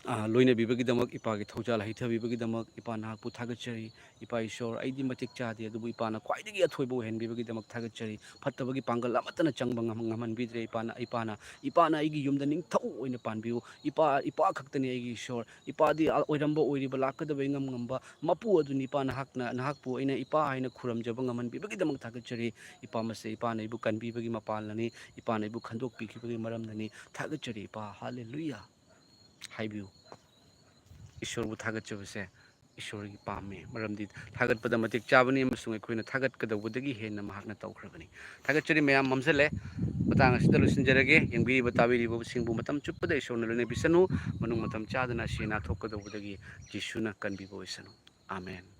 ꯑ, ꯂꯣꯏꯅꯕꯤꯕꯒꯤꯗꯃꯛ, ꯏꯄꯥꯒꯤ ꯊꯧꯖꯥꯜ ꯍꯩꯊꯕꯤꯕꯒꯤꯗꯃꯛ ꯏꯄꯥ ꯅꯍꯥꯛꯄꯨ ꯊꯥꯒꯠꯆꯔꯤ꯫ ꯏꯄꯥ ꯏꯁꯣꯔ, ꯑꯩꯗꯤ ꯃꯇꯤꯛ ꯆꯥꯗꯦ, ꯑꯗꯨꯕꯨ ꯏꯄꯥꯅ ꯈ꯭ꯋꯥꯏꯗꯒꯤ ꯑꯊꯣꯏꯕ ꯑꯣꯏꯍꯟꯕꯤꯕꯒꯤꯗꯃꯛ ꯊꯥꯒꯠꯆꯔꯤ꯫ ꯐꯠꯇꯕꯒꯤ ꯄꯥꯡꯒꯜ ꯑꯃꯠꯇꯅ ꯆꯪꯕ ꯉꯝ-, ꯉꯝꯍꯟꯕꯤꯗ꯭ꯔꯦ꯫ ꯏꯄꯥꯅ, ꯏꯄꯥꯅ, ꯏꯄꯥꯅ ꯑꯩꯒꯤ ꯌꯨꯝꯗ ꯅꯤꯡꯊꯧ ꯑꯣꯏꯅ ꯄꯥꯟꯕꯤꯌꯨ꯫ ꯏꯄꯥ, ꯏꯄꯥ ꯈꯛꯇꯅꯤ ꯑꯩꯒꯤ ꯏꯁꯣꯔ꯫ ꯏꯄꯥꯗꯤ ꯑ-, ꯑꯣꯏꯔꯝꯕ ꯑꯣꯏꯔꯤꯕ ꯂꯥꯛꯀꯗꯕ ꯏꯉꯝ ꯉꯝꯕ ꯃꯄꯨ ꯑꯗꯨꯅꯤ꯫ ꯏꯄꯥ ꯅꯍꯥꯛꯅ, ꯅꯍꯥꯛꯄꯨ ꯑꯩꯅ ꯏꯄꯥ ꯍꯥꯏꯅ ꯈꯨꯔꯨꯝꯖꯕ ꯉꯝꯍꯟꯕꯤꯕꯒꯤꯗꯃꯛ ꯊꯥꯒꯠꯆꯔꯤ꯫ ꯏꯄꯥ ꯃꯁꯦ ꯏꯄꯥꯅ ꯑꯩꯕꯨ ꯀꯟꯕꯤꯕꯒꯤ ꯃꯄꯥꯜꯅꯅꯤ꯫ ꯏꯄꯥꯅ ꯑꯩꯕꯨ ꯈꯟꯗꯣꯛꯄꯤꯈꯤꯕꯒꯤ ꯃꯔꯝꯅꯅꯤ꯫ ꯊꯥꯒꯠꯆꯔꯤ ꯏꯄꯥ꯫ ꯍꯥꯂꯦꯂꯨꯌꯥ꯫ ꯍꯥꯏꯕꯤꯌꯨ꯫ ꯏꯁꯣꯔꯕꯨ ꯊꯥꯒꯠꯆꯕꯁꯦ ꯏꯁꯣꯔꯒꯤ ꯄꯥꯝꯃꯤ, ꯃꯔꯝꯗꯤ ꯊꯥꯒꯠꯄꯗ ꯃꯇꯤꯛ ꯆꯥꯕꯅꯤ ꯑꯃꯁꯨꯡ ꯑꯩꯈꯣꯏꯅ ꯊꯥꯒꯠꯀꯗꯧꯕꯗꯒꯤ ꯍꯦꯟꯅ ꯃꯍꯥꯛꯅ ꯇꯧꯈ꯭ꯔꯕꯅꯤ꯫ ꯊꯥꯒꯠꯆꯔꯤ ꯃꯌꯥꯝ, ꯃꯝꯖꯜꯂꯦ, ꯃꯇꯥꯡ ꯑꯁꯤꯗ ꯂꯣꯏꯁꯤꯟꯖꯔꯒꯦ꯫ ꯌꯦꯡꯕꯤꯔꯤꯕ ꯇꯥꯕꯤꯔꯤꯕꯁꯤꯡꯕꯨ ꯃꯇꯝ ꯆꯨꯞꯄꯗ ꯏꯁꯣꯔꯅ ꯂꯣꯏꯅꯕꯤꯁꯅꯨ, ꯃꯅꯨꯡ ꯃꯇꯝ ꯆꯥꯗꯅ ꯑꯁꯤ ꯅꯥꯊꯣꯛꯀꯗꯧꯕꯗꯒꯤ ꯖꯤꯁꯨꯅ ꯀꯟꯕꯤꯕ ꯑꯣꯏꯁꯅꯨ꯫ ꯑꯥꯃꯦꯟ꯫